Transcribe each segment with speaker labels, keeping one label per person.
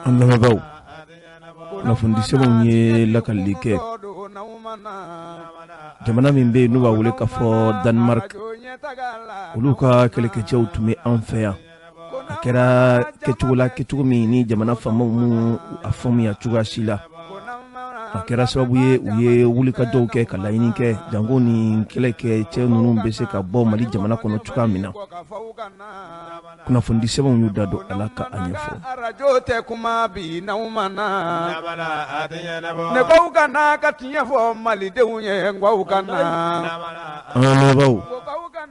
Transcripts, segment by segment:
Speaker 1: An lamɛnbaaw, kunnafonidisɛbɛnw ye lakalili kɛ jamana min bɛ yen n'u b'a wele k'a fɔ Danemark, olu ka kɛlɛkɛcɛw tun bɛ an fɛ yan. A kɛra kɛcogo la kɛcogo min ni jamana faamaw m'u a faamuya cogoya si la. A kɛra sababu ye u ye wulikajɔw kɛ ka laɲini kɛ janko ni kɛlɛkɛcɛ ninnu bɛ se ka bɔ Mali jamana kɔnɔ cogoya min na. Kunnafonidi sɛbɛnw y'u da don a la ka a ɲɛfɔ.
Speaker 2: Arajo tɛ kuma bi n'aw ma na. Ne baw ka na ka tiɲɛ fɔ malidenw ye n baw ka na.
Speaker 1: An lamɛnbaaw,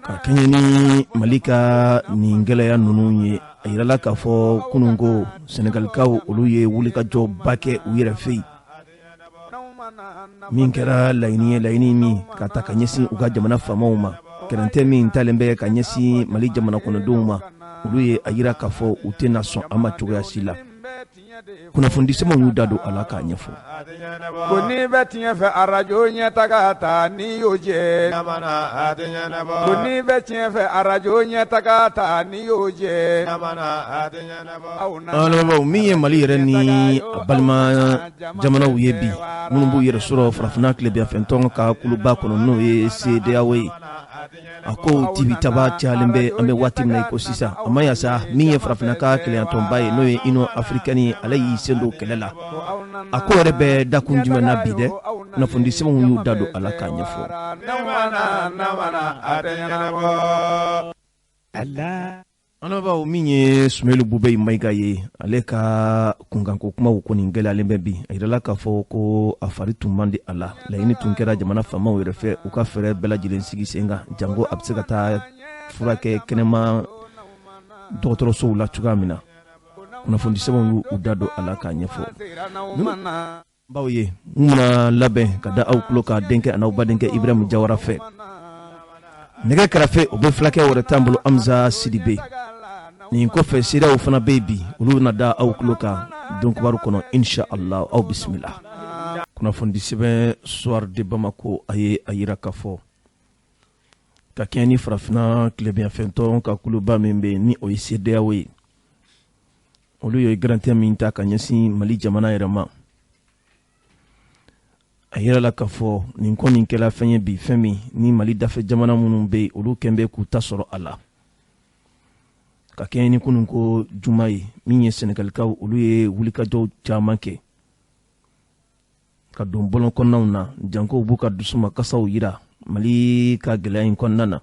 Speaker 1: ka kɛɲɛ ni Mali ka nin gɛlɛya ninnu ye, a yirala k'a fɔ kunun ko Sɛnɛgalikaw olu ye wulikajɔba kɛ u yɛrɛ fɛ yen. Min kɛra laɲini ye, laɲini min ka ta ka ɲɛsin u ka jamana faamaw ma, gɛrɛntɛ min talen bɛ ka ɲɛsin Mali jamana kɔnɔdenw ma, olu ye a yira k'a fɔ u tɛna sɔn a ma cogoya si la. Kunnafonidi sɛbɛnw y'u da don a la k'a ɲɛfɔ.
Speaker 2: Ko n'i bɛ tiɲɛ fɛ arajo ɲɛtaga ta n'i y'o jɛ. Ko n'i bɛ tiɲɛ fɛ arajo ɲɛtaga ta n'i y'o jɛ.
Speaker 1: An lamɛnbaaw, min ye Mali yɛrɛ ni a balima jamanaw ye bi, minnu b'u yɛrɛ sɔrɔ farafinna tilebinyanfɛntɔn ka kuluba kɔnɔ, n'o ye CEDEAO ye, a ko tibitaba cayalen bɛ an bɛ waati min na i ko sisan. A ma ɲa sa, min ye farafinna ka kelenyatɔnba ye, n'o ye Union africaine ye, ale y'i sen don kɛlɛ la. A ko yɛrɛ bɛ dakun jumɛn na bi dɛ? Kunnafonidi sɛbɛnw y'u da don a la k'a ɲɛfɔ. An lamɛnbaaw, min ye Sumeyilu Bubɛyi Mayiga ye, ale ka kunkanko kumaw kɔni gɛlɛyalen bɛ bi. A yirala k'a fɔ ko a fari tun man di a la. Laɲini tun kɛra jamana faamaw yɛrɛ fɛ, u ka fɛɛrɛ bɛɛ lajɛlen sigi sen kan, janko a bɛ se ka taa furakɛ kɛnɛma dɔgɔtɔrɔsow la cogoya min na. Kunnafonidi sɛbɛnw y'u da don a la k'a ɲɛfɔ. Baw ye n bɛna labɛn ka da aw tulo kan denkɛ an'aw badenkɛ Ibrahim Jawara fɛ. Nɛgɛ kɛrɛfɛ o bɛ fulakɛ wɛrɛ t'an bolo, Amza Sidibe. Nin kɔfɛ seerew fana bɛ yen bi, olu bɛna da aw tulo kan don kibaru kɔnɔ insha Allah. Aw bisimila. Kunnafonidi sɛbɛn Soir de Bamako, a ye a yira k'a fɔ ka kɛɲɛ ni farafinna tilebinyanfɛntɔn ka kuluba min bɛ yen ni o ye CEDEAO ye, olu ye gɛrɛntɛ min ta ka ɲɛsin Mali jamana yɛrɛ ma. A yirala k'a fɔ nin ko nin kɛra fɛn ye bi, fɛn min ni Mali dafɛ jamana minnu bɛ yen, olu kɛn bɛ k'u ta sɔrɔ a la. Ka kɛɲɛ ni kunun ko juma ye, min ye Sɛnɛgalikaw, olu ye wulikajɔw caman kɛ ka don bɔlɔn kɔnɔnaw na, janko b'u ka dusumakasaw yira Mali ka gɛlɛya in kɔnɔna na.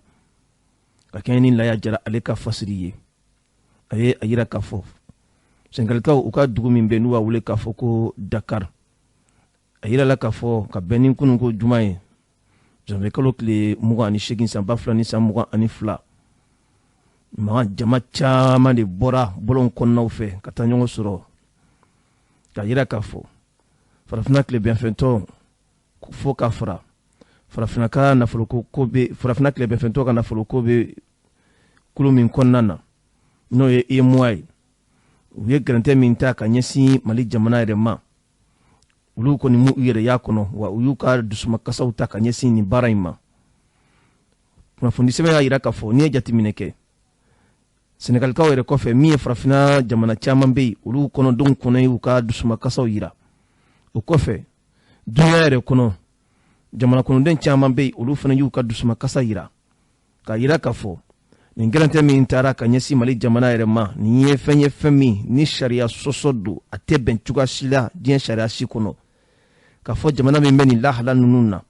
Speaker 1: Ka kɛɲɛ ni Laya Jara ale ka fasiri ye, a ye a yira k'a fɔ Sɛnɛgalikaw u ka dugu min bɛ n'u b'a wele k'a fɔ ko Dakar, a yirala k'a fɔ ka bɛn ni kunun ko juma ye, janvier kalo tile 28 san 2022, maa jama caman de bɔra bɔlɔn kɔnɔnaw fɛ ka taa ɲɔgɔn sɔrɔ ka yira k'a fɔ farafinna tilebinyanfɛntɔn fo ka fara farafinna ka nafoloko ko bɛ farafinna tilebinyanfɛntɔn ka nafoloko bɛ kulu min kɔnɔna na, n'o ye UEMOA ye, u ye gɛrɛntɛ min ta ka ɲɛsin Mali jamana yɛrɛ ma, olu kɔni m'u yɛrɛ y'a kɔnɔ, wa u y'u ka dusumakasaw ta ka ɲɛsin nin baara in ma. Kunnafoni sɛbɛn y'a yira k'a fɔ n'i ye jateminɛ kɛ Sɛnɛgalikaw yɛrɛ kɔfɛ, min ye farafinna jamana caman bɛ yen, olu kɔnɔdenw kɔnɔ y'u ka dusumakasaw yira. O kɔfɛ, dunuya yɛrɛ kɔnɔ jamana kɔnɔden caman bɛ yen, olu fana y'u ka dusumakasa yira k'a yira k'a fɔ nin gɛrɛntɛ min taara ka ɲɛsin Mali jamana yɛrɛ ma, nin ye fɛn ye, fɛn min ni sariya sɔsɔ don, a tɛ bɛn cogoya si la diɲɛ sariya si kɔnɔ k'a fɔ jamana min bɛ nin lahala ninnu na,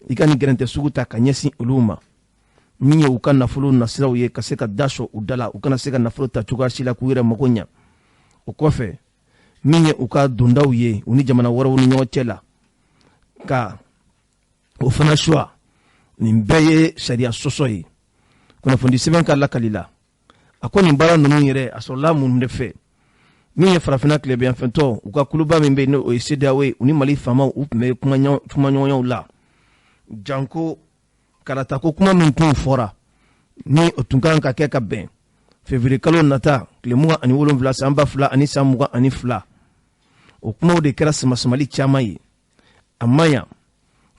Speaker 1: i ka nin gɛrɛntɛ sugu ta ka ɲɛsin olu ma, min ye u ka nafolo nasiraw ye, ka se ka da sɔn u da la, u kana se ka nafolo ta cogoya si la k'u yɛrɛ mago ɲa. O kɔfɛ, min ye u ka dondaw ye u ni jamana wɛrɛw ni ɲɔgɔn cɛ la, ka o fana suwa, nin bɛɛ ye sariya sɔsɔ ye. Kunnafoni sɛbɛn ka lakali la, a ko nin baara ninnu yɛrɛ a sɔrɔla mun de fɛ? Min ye farafinna tilebinyanfɛntɔ u ka kuluba min bɛ yen, n'o ye CEDEAO ye, u ni Mali faamaw u tun bɛ kumaɲɔgɔnyaw la, janko karatako kuma min tun fɔra ni o tun kan ka kɛ ka bɛn février kalo nata tile 27 san 2022. O kumaw de kɛra samasamali caman ye. A ma ɲa,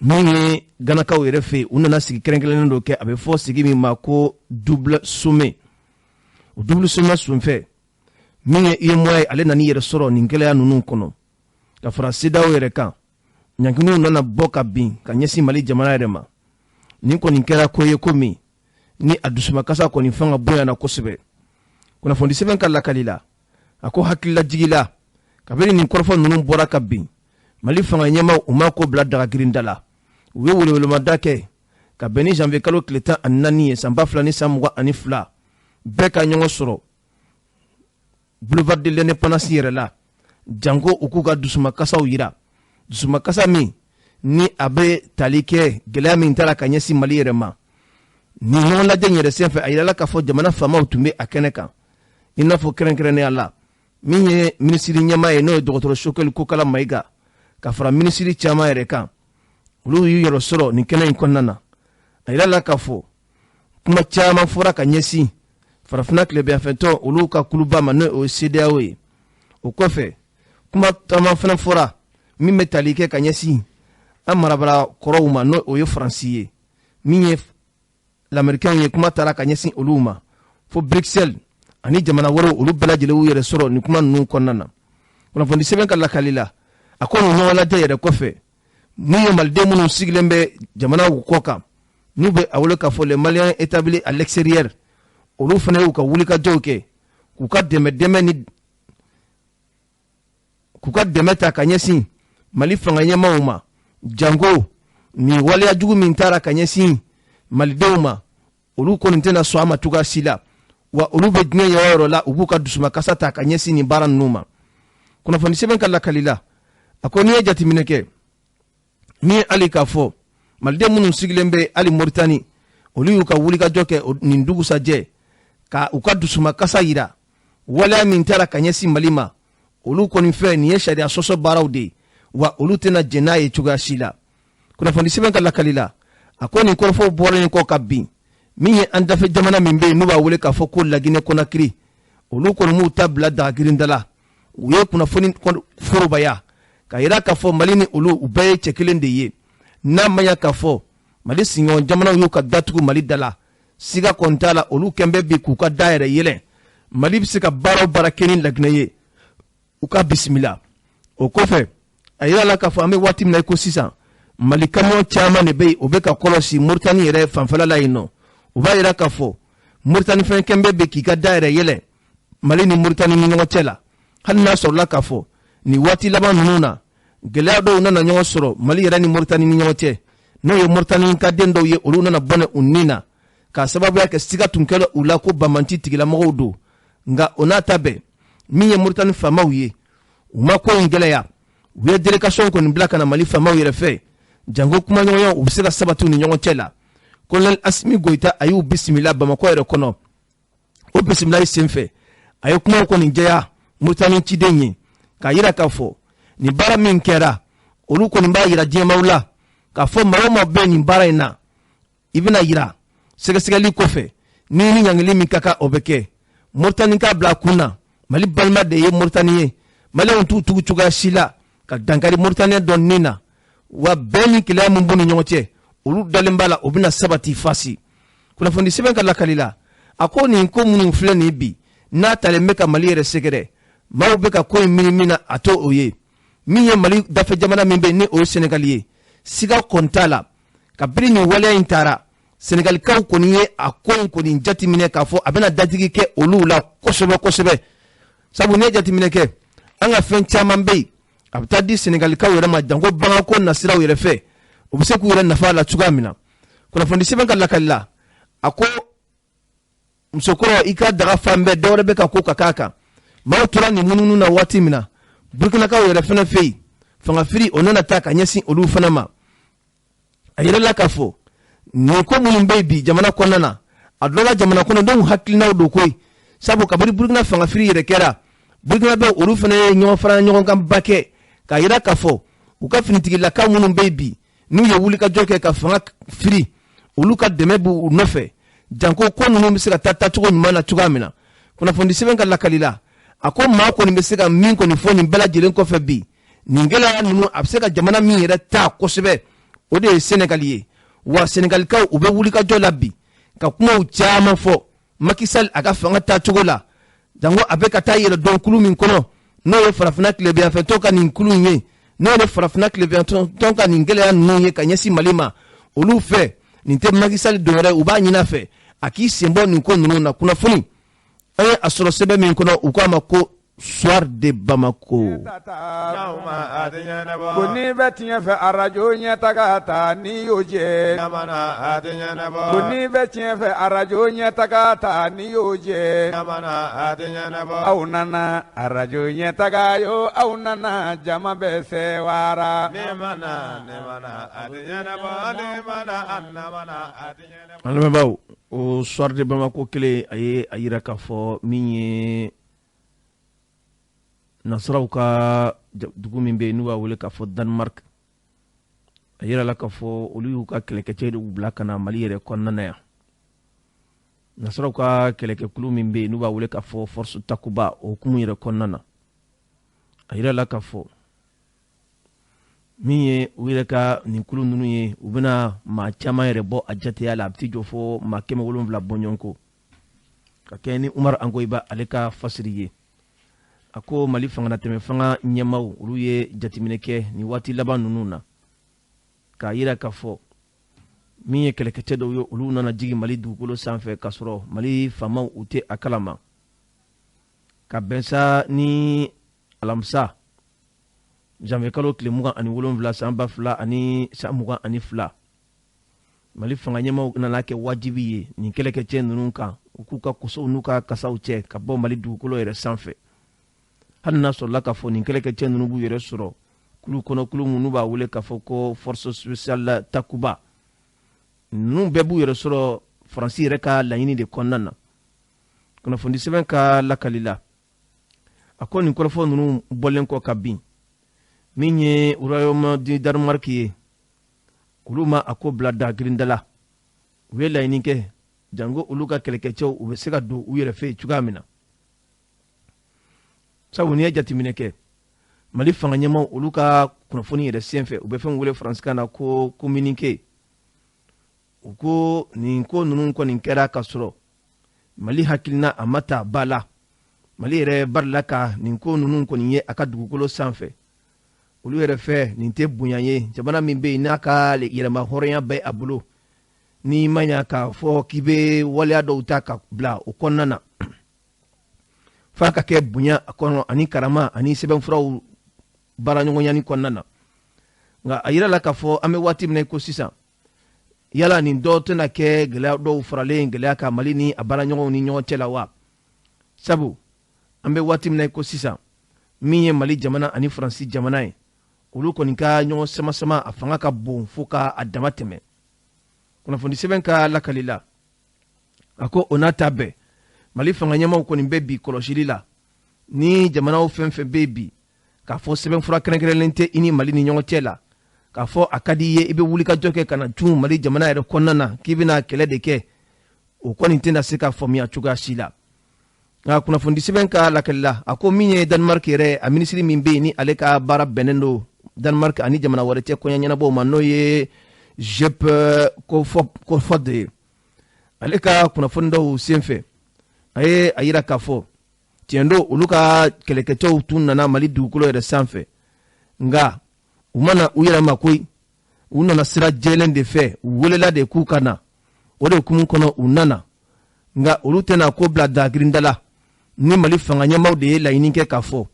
Speaker 1: min ye Ganakaw yɛrɛ fɛ yen, u nana sigi kɛrɛnkɛrɛnnen dɔ kɛ, a bɛ fɔ sigi min ma ko double sommet. O double sommet senfɛ, min ye UEMOA ye, ale nan'i yɛrɛ sɔrɔ nin gɛlɛya ninnu kɔnɔ. Ka fara CEDEAO yɛrɛ kan, ɲanginiw nana bɔ ka bin ka ɲɛsin Mali jamana yɛrɛ ma. Nin kɔni kɛra ko ye ko min ni a dusumakasa kɔni fanga bonyana kosɛbɛ. Kunnafoni sɛbɛn ka lakali la, a ko hakililajigi la, kabini nin kɔrɔfɔ ninnu bɔra ka bin, Mali fanga ɲɛmaaw u ma ko bila daga girinda la. U ye welewelemada kɛ ka bɛn ni janvier kalo tile 14 ye san 2022, bɛɛ ka ɲɔgɔn sɔrɔ boulevard de l'indépendance yɛrɛ la, janko u k'u ka dusumakasaw yira, dusumakasa min ni a bɛ tali kɛ gɛlɛya min taara ka ɲɛsin Mali yɛrɛ ma. Nin ɲɔgɔn lajɛ in yɛrɛ senfɛ, a yirala k'a fɔ jamana faamaw tun bɛ a kɛnɛ kan, i n'a fɔ kɛrɛnkɛrɛnnenya la min ye minisiri ɲɛmaa ye, n'o ye dɔgɔtɔrɔ Choguel Kokala Mayiga, ka fara minisiri caman yɛrɛ kan. Olu y'u yɛrɛ sɔrɔ nin kɛnɛ in kɔnɔna na. A yirala k'a fɔ kuma caman fɔra ka ɲɛsin farafinna tilebinyanfɛtɔn olu ka kuluba ma, n'o ye CEDEAO ye. O kɔfɛ, kuma caman fana fɔra min bɛ tali kɛ ka ɲɛsin an marabara kɔrɔw ma, n'o o ye Faransi ye, min ye lamɛrikɛnw ye. Kuma taara ka ɲɛsin olu ma fo Bruxelles ani jamana wɛrɛw, olu bɛɛ lajɛlen y'u yɛrɛ sɔrɔ nin kuma ninnu kɔnɔna na. Kunnafoni sɛbɛn ka lakali la, a ko nin ɲɔgɔn lajɛ yɛrɛ kɔfɛ, min ye maliden minnu sigilen bɛ jamanaw kɔ kan, n'u bɛ a wele k'a fɔ les Maliens établis à l'extérieur, olu fana y'u ka wulikajɔw kɛ k'u ka dɛmɛ dɛmɛ ni k'u ka dɛmɛ ta ka ɲɛsin Mali fanga ɲɛmaaw ma, janko nin waleya jugu min taara ka ɲɛsin malidenw ma, olu kɔni tɛna sɔn a ma cogoya si la. Wa olu bɛ diɲɛ yɔrɔ yɔrɔ la, u b'u ka dusumakasa ta ka ɲɛsin nin baara ninnu ma. Kunnafoni sɛbɛn ka lakali la, a ko n'i ye jateminɛ kɛ, min ye hali k'a fɔ maliden minnu sigilen bɛ hali Moritani, olu y'u ka wulikajɔ kɛ nin dugusajɛ ka u ka dusumakasa yira waleya min taara ka ɲɛsin Mali ma. Olu kɔni fɛ, nin ye sariya sɔsɔ baaraw de ye, wa olu tɛna jɛn n'a ye cogoya si la. Kunnafoni sɛbɛn ka lakali la, a ko nin kɔrɔfɔw bɔlen kɔ ka bin, min ye an dafɛ jamana min bɛ yen n'u b'a wele k'a fɔ ko Laginɛ Konakiri, olu kɔni m'u ta bila daga girinda la. U ye kunnafoni forobaya ka yira k'a fɔ Mali ni olu u bɛɛ ye cɛ kelen de ye. N'a ma ɲa k'a fɔ Mali sigiɲɔgɔn jamanaw y'u ka datugu Mali da la, siga kɔni t'a la, olu kɛn bɛ bi k'u ka da yɛrɛ yɛlɛ. Mali bɛ se ka baara o baara kɛ ni Laginɛ ye, u ka bisimila. O kɔfɛ, a yira la k'a fɔ an bɛ waati min na i ko sisan, Mali kamiyɔn caman de bɛ yen, o bɛ ka kɔlɔsi Moritani yɛrɛ fanfɛla la yen nɔ. O b'a yira k'a fɔ Moritani fɛn kɛn bɛ bi k'i ka da yɛrɛ yɛlɛ Mali ni Moritani ni ɲɔgɔn cɛ la, hali n'a sɔrɔla k'a fɔ nin waati laban ninnu na, gɛlɛya dɔw nana ɲɔgɔn sɔrɔ Mali yɛrɛ ni Moritani ni ɲɔgɔn cɛ, n'o ye Moritani ka den dɔw ye, olu nana bɔnɛ u ni na k'a sababuya kɛ siga tun kɛra u la ko banbanci tigilamɔgɔw don. Nka o n'a ta bɛɛ, min ye Moritani faamaw ye, u ma ko in gɛlɛya. U ye délégation kɔni bila ka na Mali faamaw yɛrɛ fɛ, janko kumaɲɔgɔnya u bɛ se ka sabati u ni ɲɔgɔn cɛ la. Colonel Asimi Goyita, a y'u bisimila Bamakɔ yɛrɛ kɔnɔ. O bisimila senfɛ, a ye kumaw kɔni jɛya Moritani ciden ye k'a yira k'a fɔ nin baara min kɛra, olu kɔni b'a yira diɲɛmaw la k'a fɔ maa o maa bɛ nin baara in na, i bɛna yira sɛgɛsɛgɛli kɔfɛ ni ni ɲangili min ka kan, o bɛ kɛ. Moritani k'a bila a kun na, Mali balima de ye Moritani ye. Maliyɛnw t'u tugu cogoya si la ka dankari Moritaniyɛn dɔ nin na. Wa bɛn ni keleya min b'u ni ɲɔgɔn cɛ, olu dalen b'a la o bɛna sabati fasi. Kunnafoni sɛbɛn ka lakali la, a ko nin ko minnu filɛ nin bi n'a talen bɛ ka Mali yɛrɛ sɛgɛrɛ, maaw bɛ ka ko in miiri min na, a t'o o ye. Min ye Mali dafɛ jamana min bɛ, ni o ye Senegali ye, siga kɔni t'a la, kabini nin waleya in taara, Senegalikaw kɔni ye a ko in kɔni jateminɛ k'a fɔ a bɛna dadigi kɛ olu la kosɛbɛ kosɛbɛ. Sabu n'i ye jateminɛ kɛ, an ka fɛn caman bɛ yen, a bɛ taa di Senegalikaw yɛrɛ ma, janko baganko nasiraw yɛrɛ fɛ, u bɛ se k'u yɛrɛ nafa la cogoya min na. Kunnafoni sɛbɛn ka lakali la, a ko musokɔrɔ, i ka daga fan bɛɛ, dɔwɛrɛ bɛ ka ko ka k'a kan. Maaw tora nin munumunu na waati min na, Burkinakaw yɛrɛ fana fɛ yen, fangafiri o nana ta ka ɲɛsin olu fana ma. A yɛrɛ la k'a fɔ nin ko minnu bɛ yen bi jamana kɔnɔna na, a dɔ la jamana kɔnɔdenw hakilinaw don koyi. Sabu kabini Burukina fangafiri yɛrɛ kɛra, Burukina bɛ olu fana ye ɲɔgɔn fara ɲɔgɔn kan ba kɛ k'a yira k'a fɔ u ka finitigilakaw minnu bɛ yen bi, n'u ye wulikajɔ kɛ ka fanga firi, olu ka dɛmɛ b'u nɔfɛ, janko ko ninnu bɛ se ka taa taacogo ɲuman na cogoya min na. Kunnafoni sɛbɛn ka lakali la, a ko maa kɔni bɛ se ka min kɔni fɔ nin bɛɛ lajɛlen kɔfɛ bi, nin gɛlɛya ninnu a bɛ se ka jamana min yɛrɛ ta kosɛbɛ, o de ye Senegali ye. Wa Senegalikaw u bɛ wulikajɔ la bi ka kumaw caman fɔ. Macky Sall a ka fanga taacogo la, janko a bɛ ka taa yɛrɛ dɔn kulu min kɔnɔ, n'o ye farafinna tilebinyanfɛtɔn ka nin kulu in ye, n'o ye farafinna tilebinyanfɛtɔn ka nin gɛlɛya ninnu ye ka ɲɛsin Mali ma. Olu fɛ nin tɛ Macky Sall don wɛrɛ, u b'a ɲini a fɛ a k'i sen bɔ nin ko ninnu na. Kunnafoni an ye a sɔrɔ sɛbɛn min kɔnɔ, u k'a ma ko Soir de Bamako.
Speaker 2: Ko n'i bɛ tiɲɛ fɛ arajo ɲɛtaga ta n'i y'o jɛ, ko n'i bɛ tiɲɛ fɛ arajo ɲɛtaga ta n'i y'o jɛ, aw nana arajo ɲɛtaga yo, aw nana jama bɛ sewara.
Speaker 1: An lamɛnbaaw, o Soir de Bamako kelen, a ye a yira k'a fɔ min ye nasaraw ka dugu min bɛ yen n'u b'a wele k'a fɔ Danemark, a yirala k'a fɔ olu y'u ka kɛlɛkɛcɛ de bila ka na Mali yɛrɛ kɔnɔna na yan. Nasaraw ka kɛlɛkɛkulu min bɛ yen n'u b'a wele k'a fɔ Force Takuba, o hukumu yɛrɛ kɔnɔna na, a yirala k'a fɔ min ye u yɛrɛ ka nin kulu ninnu ye, u bɛna maa caman yɛrɛ bɔ a jateya la, a bɛ t'i jɔ fo maa 700 bɔɲɔgɔnko, ka kɛ ni Umar Angoyiba ale ka fasiri ye. A ko Mali fangalatɛmɛ fanga ɲɛmaaw, olu ye jateminɛ kɛ nin waati laban ninnu na k'a yira k'a fɔ min ye kɛlɛkɛcɛ dɔw ye, olu nana jigin Mali dugukolo sanfɛ k'a sɔrɔ Mali faamaw u tɛ a kalama, ka bɛn sa ni alamisa janvier kalo tile 27 san 2022, Mali fanga ɲɛmaaw nana kɛ wajibi ye nin kɛlɛkɛcɛ ninnu kan, u k'u ka kosow n'u ka kasaw cɛ ka bɔ Mali dugukolo yɛrɛ sanfɛ. Hali n'a sɔrɔla k'a fɔ nin kɛlɛkɛcɛ ninnu b'u yɛrɛ sɔrɔ kulu kɔnɔ, kulu minnu b'a wele k'a fɔ ko Force spéciale Takuba, ninnu bɛɛ b'u yɛrɛ sɔrɔ Faransi yɛrɛ ka laɲini de kɔnɔna na. Kunnafoni sɛbɛn ka lakali la, a ko nin kɔrɔfɔ ninnu bɔlen kɔ ka bin, min ye Royaume du Danemark ye, olu ma a ko bila dagirinda la. U ye laɲini kɛ janko olu ka kɛlɛkɛcɛw u bɛ se ka don u yɛrɛ fɛ yen cogoya min na. Sabu n'i ye jateminɛ kɛ Mali fanga ɲɛmaaw olu ka kunnafoni yɛrɛ senfɛ, u bɛ fɛn wele faransikan na ko communiqué, u ko nin ko ninnu kɔni kɛra ka sɔrɔ Mali hakilina a ma ta ba la. Mali yɛrɛ barila ka nin ko ninnu kɔni ye a ka dugukolo sanfɛ. Olu yɛrɛ fɛ nin tɛ bonya ye, jamana min bɛ yen n'a ka yɛrɛma hɔrɔnya bɛ a bolo, n'i ma ɲa k'a fɔ k'i bɛ waleya dɔw ta ka bila o kɔnɔna na, f'a ka kɛ bonya a kɔnɔ ani karama ani sɛbɛnfuraw baaraɲɔgɔnyani kɔnɔna na. Nka a yirala k'a fɔ an bɛ waati min na i ko sisan, yala nin dɔ tɛna kɛ gɛlɛya dɔw faralen gɛlɛya kan Mali ni a baaraɲɔgɔnw ni ɲɔgɔn cɛ la wa? Sabu an bɛ waati min na i ko sisan, min ye Mali jamana ani Faransi jamana ye, olu kɔni ka ɲɔgɔn sama-sama a fanga ka bon fo ka a dama tɛmɛ. Kunnafoni sɛbɛn ka lakali la, a ko o n'a ta bɛɛ, Mali fanga ɲɛmaaw kɔni bɛ bi kɔlɔsili la ni jamanaw fɛn fɛn bɛ bi k'a fɔ sɛbɛnfura kɛrɛnkɛrɛnlen tɛ i ni Mali ni ɲɔgɔn cɛ la, k'a fɔ a ka di i ye i bɛ wulikajɔ kɛ ka na cun Mali jamana yɛrɛ kɔnɔna na k'i bɛna kɛlɛ de kɛ, o kɔni tɛna se ka faamuya cogoya si la. Nka kunnafoni sɛbɛn ka lakali la, a ko min ye Danemark yɛrɛ a minisiri min bɛ yen ni ale ka baara bɛnnen don Danemark ani jamana wɛrɛ cɛ koɲɛ ɲɛnabɔw ma, n'o ye Jeppe Kofod ye, ale ka kunnafoni dɔw senfɛ, a ye a yira k'a fɔ tiɲɛ don olu ka kɛlɛkɛcɛw tun nana Mali dugukolo yɛrɛ sanfɛ, nka u ma na u yɛrɛ ma koyi, u nana sira jɛlen de fɛ, u welela de k'u ka na, o de hukumu kɔnɔ u nana. Nka olu tɛna ko bila dagirinda la ni Mali fanga ɲɛmaaw de ye laɲini kɛ k'a fɔ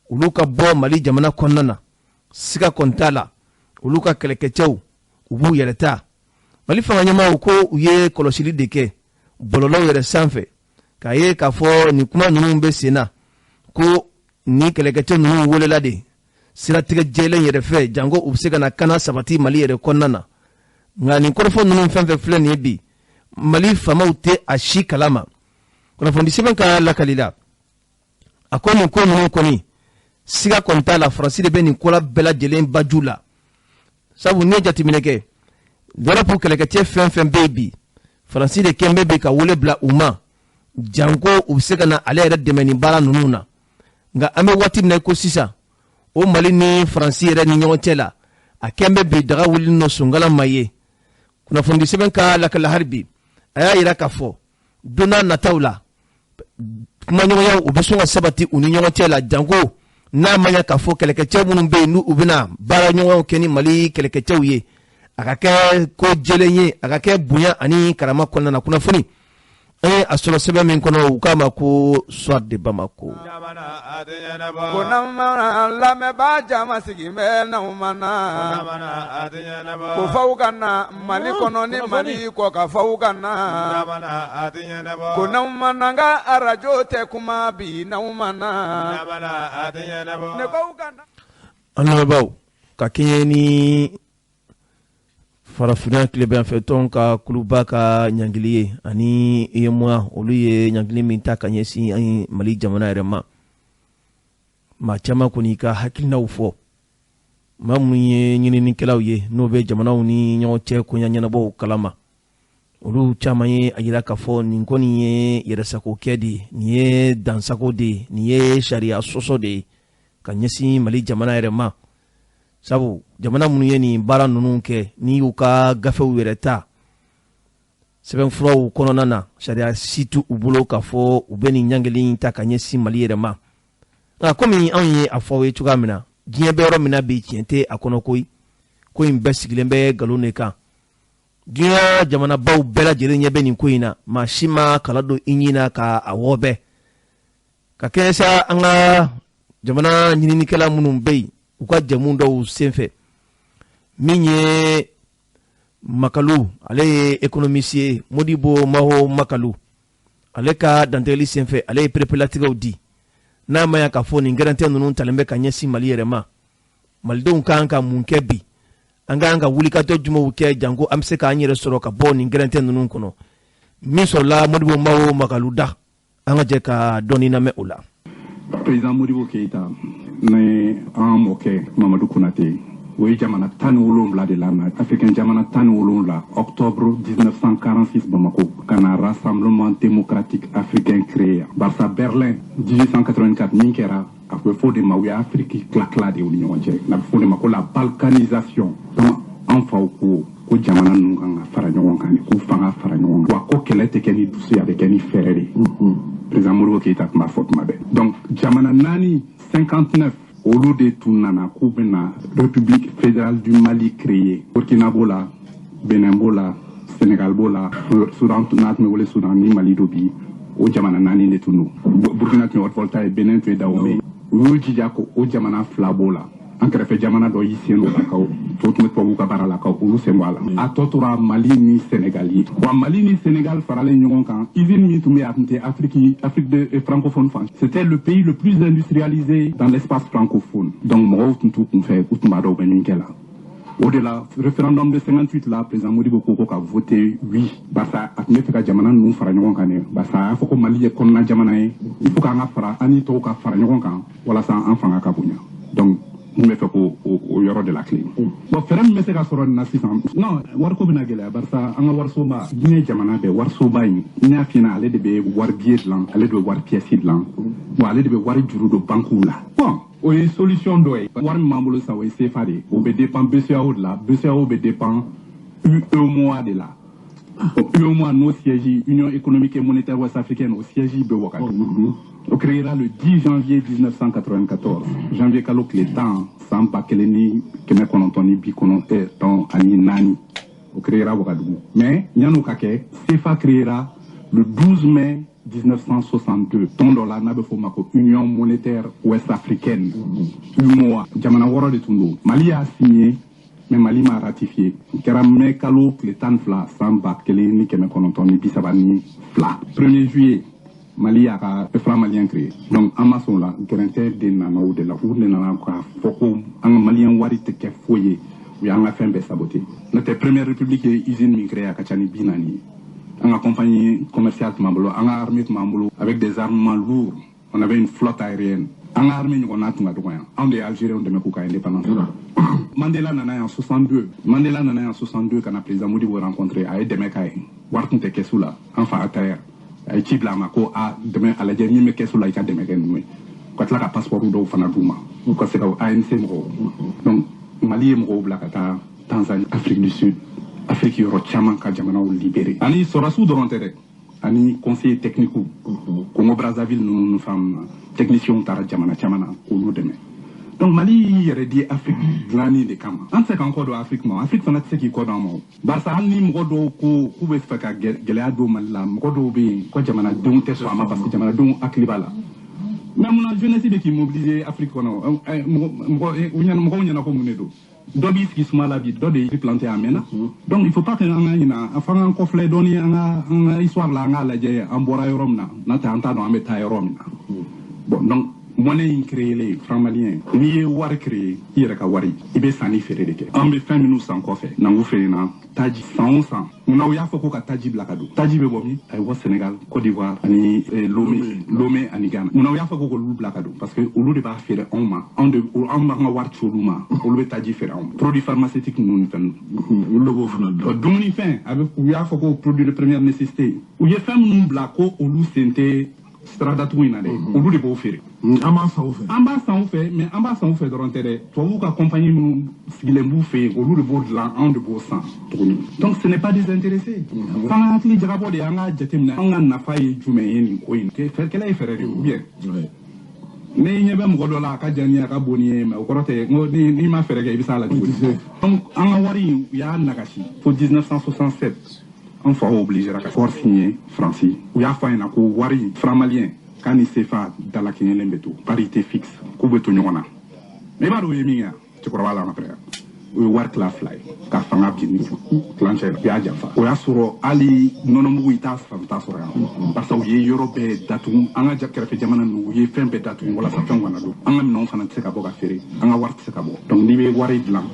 Speaker 1: olu ka bɔ Mali jamana kɔnɔna na, siga kɔni t'a la olu ka kɛlɛkɛcɛw u b'u yɛrɛ ta. Mali fanga ɲɛmaaw ko u ye kɔlɔsili de kɛ bɔlɔlɔw yɛrɛ sanfɛ k'a ye k'a fɔ nin kuma ninnu bɛ sen na, ko ni kɛlɛkɛcɛ ninnu welela de siratigɛ jɛlen yɛrɛ fɛ, janko u bɛ se ka na kana sabati Mali yɛrɛ kɔnɔna na. Nka nin kɔrɔfɔ ninnu fɛn fɛn filɛ nin ye bi, Mali faamaw tɛ a si kalama. Kunnafoni sɛbɛn ka lakali la, a ko nin ko ninnu kɔni siga kɔni t'a la, Faransi de bɛ nin ko la bɛɛ lajɛlen baju la. Sabu n'i ye jateminɛ kɛ, Europe kɛlɛkɛcɛ fɛn fɛn bɛ yen bi, Faransi de kɛn bɛ bi ka wele bila u ma, janko u bɛ se ka na ale yɛrɛ dɛmɛ nin baara ninnu na. Nka an bɛ waati min na i ko sisan, o Mali ni Faransi yɛrɛ ni ɲɔgɔn cɛ la, a kɛn bɛ bi daga wuli nɔ sonkala ma ye. Kunnafoni sɛbɛn ka lakali hali bi, a y'a yira k'a fɔ Don n'a nataw la, kumaɲɔgɔnyaw u bɛ sɔn ka sabati u ni ɲɔgɔn cɛ la, janko n'a ma ɲɛ k'a fɔ kɛlɛkɛcɛ minnu bɛ yen, n'u u bɛna baaraɲɔgɔnw kɛ ni Mali kɛlɛkɛcɛw ye, a ka kɛ ko jɛlen ye, a ka kɛ bonya ani karama kɔnɔna na. Kunnafoni an ye a sɔrɔ sɛbɛn min kɔnɔ, u k'a ma ko Soir de Bamako.
Speaker 2: Ko lamɛnbaa jama sigi bɛ n'aw ma na, ko faw ka na Mali kɔnɔ ni Mali kɔ ka faw ka na, ko n'aw ma na, n ka arajo tɛ kuma bi n'aw ma na, ne k'aw ka na.
Speaker 1: An lamɛnbaaw, ka kɛɲɛ ni Farafinna tilebinyanfɛtɔn ka kuluba ka ɲangili ye ani UEMOA, olu ye ɲangili min ta ka ɲɛsin an Mali jamana yɛrɛ ma, maa caman kɔni ka hakilinaw fɔ. Maa minnu ye ɲininikɛlaw ye, n'o bɛ jamanaw ni ɲɔgɔn cɛ koɲa ɲɛnabɔw kalama, olu caman ye a yira k'a fɔ nin kɔni ye yɛrɛsagokɛ de ye, nin ye dansago de ye, nin ye sariya sɔsɔ de ye ka ɲɛsin Mali jamana yɛrɛ ma, sabu jamana minnu ye nin baara ninnu kɛ, n'i y'u ka gafew yɛrɛ ta sɛbɛnfuraw kɔnɔna na, sariya si t'u bolo k'a fɔ u bɛ nin ɲangili ta ka ɲɛsin Mali yɛrɛ ma. Nka komi anw ye a fɔ aw ye cogoya min na, diɲɛ bɛ yɔrɔ min na bi, tiɲɛ tɛ a kɔnɔ koyi. Ko in bɛɛ sigilen bɛ nkalon de kan. Diɲɛ jamanabaw bɛɛ lajɛlen ɲɛ bɛ nin ko in na, maa si ma kala don i ɲin na ka a wɔbɛ. Ka kɛɲɛ sa an ka jamana ɲininikɛla minnu bɛ yen, u ka jɛmu dɔw senfɛ, min ye Makalu, ale ye économiste ye, Modibo Maho Makalu, ale ka dantigɛli senfɛ, ale ye perepelatigɛw di. N'a ma ya k'a fɔ nin gɛrɛntɛ ninnu talen bɛ ka ɲɛsin Mali yɛrɛ ma, malidenw kan ka mun kɛ bi? An kan ka wulikajɔ jumɛnw kɛ janko an bɛ se k'an yɛrɛ sɔrɔ ka bɔ nin gɛrɛntɛ ninnu kɔnɔ? Min sɔrɔla Modibo Maho Makalu da, an ka jɛ ka dɔɔni lamɛn o la.
Speaker 3: Président Modibo Keïta ni an mɔkɛ Mamadu Konate, o ye jamana 17 de lana, africain jamana 17, octobre 1946, Bamako, ka na Rassemblement démocratique africain créé. Barisa Berlin 1884 min kɛra, a bɛ fɔ o de ma, u ye Afiriki tila tila de u ni ɲɔgɔn cɛ, n'a bɛ fɔ o de ma ko la balkanisation. Donc an faw ko ko jamana ninnu kan ka fara ɲɔgɔn kan de, k'u fanga fara ɲɔgɔn kan, wa ko kɛlɛ tɛ kɛ ni dusu ye, a bɛ kɛ ni fɛɛrɛ de ye. Président Modibo Keïta tun b'a fɔ tuma bɛɛ. Donc jamana naani, 59, olu de tun nana k'u bɛna République fédérale du Mali créer. Burkina b'o la, Benin b'o la, Sénégal b'o la, Soudan n'a tun bɛ wele Soudan ni Mali do bi, o jamana naani de tun don. Burkina tun ye Haute-Volta ye, Benin tun ye Dahomey. U y'u jija ko o jamana fila b'o la, an kɛrɛfɛ jamana dɔ y'i sen don la, ka to tun bɛ tubabuw ka baara la, ka olu sen bɔ a la. A tɔ tora Mali ni Sénégal ye. Wa Mali ni Sénégal faralen ɲɔgɔn kan, usine min tun bɛ yen, a tun tɛ Afrique, Afrique de francophone fan, c'était le pays le plus industrialisé dans l'espace francophone. Donc mɔgɔw tun t'u kunfɛ, u tun b'a dɔn u bɛ min kɛ la. O de la, référendum de 58 la, président Modibo ko ko ka voter oui, barisa a tun bɛ fɛ ka jamana ninnu fara ɲɔgɔn kan de, barisa a y'a fɔ ko Mali ye kɔnɔna jamana ye, il faut k'an ka fara, an ni tɔw ka fara ɲɔgɔn kan walasa an fanga ka bonya. Donc n bɛ fɛ ko o yɔrɔ de la tile. Bon, fɛɛrɛ min bɛ se ka sɔrɔ nin na sisan, non, wariko bɛna gɛlɛya, barisa an ka warisoba, diɲɛ jamana bɛɛ warisoba in, n y'a f'i ɲɛna, ale de bɛ wari billet dilan, ale de bɛ wari pièce dilan, wa ale de bɛ wari juru don banques la. Bon, o ye solution dɔ ye. Wari min b'an bolo sisan, o ye CFA de ye, o bɛ dépend BCEAO de la, BCEAO bɛ dépend UEMOA de la. UEMOA n'o siège, Union économique et monétaire ouest africaine, o siège bɛ Ouagadougou. O créera le 10 janvier 1994, janvier kalo tile 10, san 1994, o créera Ouagadougou. Mais yan'o ka kɛ, CFA créera le 12 mai 1962, tɔn dɔ la n'a bɛ f'o ma ko Union monétaire ouest africaine, UMOA. Jamana wɔɔrɔ de tun don. Mali y'a signé, mais Mali m'a ratifié. O kɛra mai kalo tile 12, san 1932. 1er juillet, Mali y'a ka franc malien créé. Donc an ma sɔn o la, gɛrɛntɛ de nana o de la, u de nana k'a fɔ ko an ka malien wari tɛ kɛ foyi ye, u y'an ka fɛn bɛɛ saboté. N'o tɛ, Première République ye usine min créé, a ka ca ni 40 ye. An ka compagnie commerciale tun b'an bolo, an ka armée tun b'an bolo avec des armements lourds, on avait une flotte aérienne. An ka armée ɲɔgɔnna tun ka dɔgɔ yan. Anw de ye Algériens dɛmɛ k'u ka indépendance. Mandela nana yan 62, Mandela nana yan 62 ka na président Modibo rencontrer, a ye dɛmɛ k'a ye. Wari tun tɛ kɛsu la, an fa ATR a ye ci bila a ma ko a dɛmɛ, a lajɛ min bɛ kɛsu la, i ka dɛmɛ kɛ ninnu ye. Ka tila ka passeport dɔw fana d'u ma u ka se ka ANC mɔgɔw. Donc Mali ye mɔgɔw bila ka taa Tanzanie, Afrique du Sud, Afrique yɔrɔ caman, ka jamanaw libéré. Ani sɔrɔsiw dɔrɔn tɛ dɛ. Ani conseiller technique Congo Brazzaville ninnu fɛn na, techniciens taara jamana caman na k'olu dɛmɛ. Donc Mali y'i yɛrɛ di Afrique dilanni de kama. An tɛ se k'an kɔ don Afrique ma, Afrique fana tɛ se k'i kɔ don an ma o. Barisa hali ni mɔgɔ dɔw ko k'u bɛ fɛ ka gɛlɛya don Mali la, mɔgɔ dɔw bɛ yen ko jamanadenw tɛ sɔn a ma, parce que jamanadenw hakili b'a la. Mais munna jeunesse bɛ k'i mobiliser Afrique kɔnɔ? Mɔgɔw ɲɛna ko mun de don? Dɔ b'i sigi suma la bi, dɔ de y'i planté a mɛnna. Donc il faut pas que an ka ɲina, f'an k'an kɔfilɛ dɔɔni an ka histoire la, an k'a lajɛ an bɔra yɔrɔ min na, n'o tɛ an t'a dɔn an bɛ taa yɔrɔ min na. Bon, donc monnaie in créé, franc malien, n'i ye wari créé, i yɛrɛ ka wari, i bɛ sanni feere de kɛ. An bɛ fɛn minnu san kɔfɛ, nangu feere na, taji san o san. Munna u y'a fɔ ko ka taji bila ka don? Taji bɛ bɔ min? A bɛ bɔ Sénégal, Côte d'Ivoire ani Lomé ani Ghana. Munna u y'a fɔ ko k'olu bila ka don? Parce que olu de b'a feere anw ma, anw de anw b'an ka wari ci olu ma, olu bɛ taji feere anw ma. Produit pharmaceutique ninnu ni fɛn
Speaker 4: ninnu, olu de b'o fana dɔn.
Speaker 3: Dumunifɛn, a bɛ, u y'a fɔ ko produit de première nécessité. U ye fɛn minnu bila ko olu sen tɛ sira datugu in na dɛ, olu de b'o feere.
Speaker 4: An b'a san u fɛ.
Speaker 3: An b'a san u fɛ, mais an b'a san u fɛ dɔrɔn tɛ dɛ. Tubabuw ka compagnie minnu sigilen b'u fɛ yen, olu de b'o dilan, anw de b'o san tuguni. Donc ce n'est pas désintéressé. F'an ka hakili jagabɔ de, an k'a jateminɛ an ka nafa ye jumɛn ye nin ko in. Kɛlɛ ye fɛɛrɛ de ye, ou bien ne ɲɛ bɛ mɔgɔ dɔ la, a ka jan ni a ka bon ni ye, mais o kɔrɔ tɛ n ko n'i ma fɛɛrɛ kɛ, i bɛ s'a la cogo di? Donc an ka wari in, u y'a nagasi fo 1967, an faw obligera ka accord signer Faransi. U y'a fɔ a ɲɛna ko wari franc malien k'a ni CFA dalakɛɲɛlen bɛ to parité fixe, k'u bɛ to ɲɔgɔn na. Mais i b'a dɔn u ye min kɛ? Cɛkɔrɔba la après, u ye wari tila fila ye ka fanga bin ni tilancɛ la, u y'a janfa. O y'a sɔrɔ hali nɔnɔmugu i t'a san, t'a sɔrɔ yan, barisa u ye yɔrɔ bɛɛ datugu. An ka kɛrɛfɛ jamana ninnu, u ye fɛn bɛɛ datugu walasa fɛnw kana don. An ka minɛnw fana tɛ se ka bɔ ka feere, an ka wari tɛ se ka bɔ. Donc n'i bɛ wari dilan,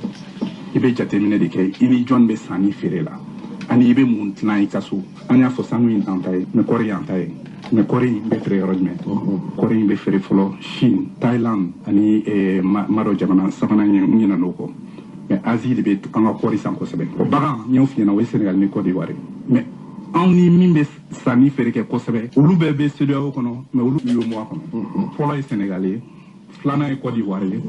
Speaker 3: i bɛ jateminɛ de kɛ i ni jɔn bɛ sanni feere la, ani i bɛ mun dilan i ka so. An y'a fɔ sanu in t'an ta ye, mais kɔɔri y'an ta ye. Mais kɔɔri in bɛ feere yɔrɔ jumɛn? Kɔɔri in bɛ feere fɔlɔ Chine, Thaïlande ani madɔ jamana sabanan ye, n ɲinɛ n'o kɔ. Mais Asie de bɛ an ka kɔɔri san kosɛbɛ. O bagan, n y'o f'i ɲɛna, o ye Sénégal ni Côte d'Ivoire ye. Mais anw ni min bɛ sanni feere kɛ kosɛbɛ, olu bɛɛ bɛ CEDEAO kɔnɔ, mais olu UEMOA kɔnɔ. Fɔlɔ ye Sénégal ye, filanan ye Côte d'Ivoire ye,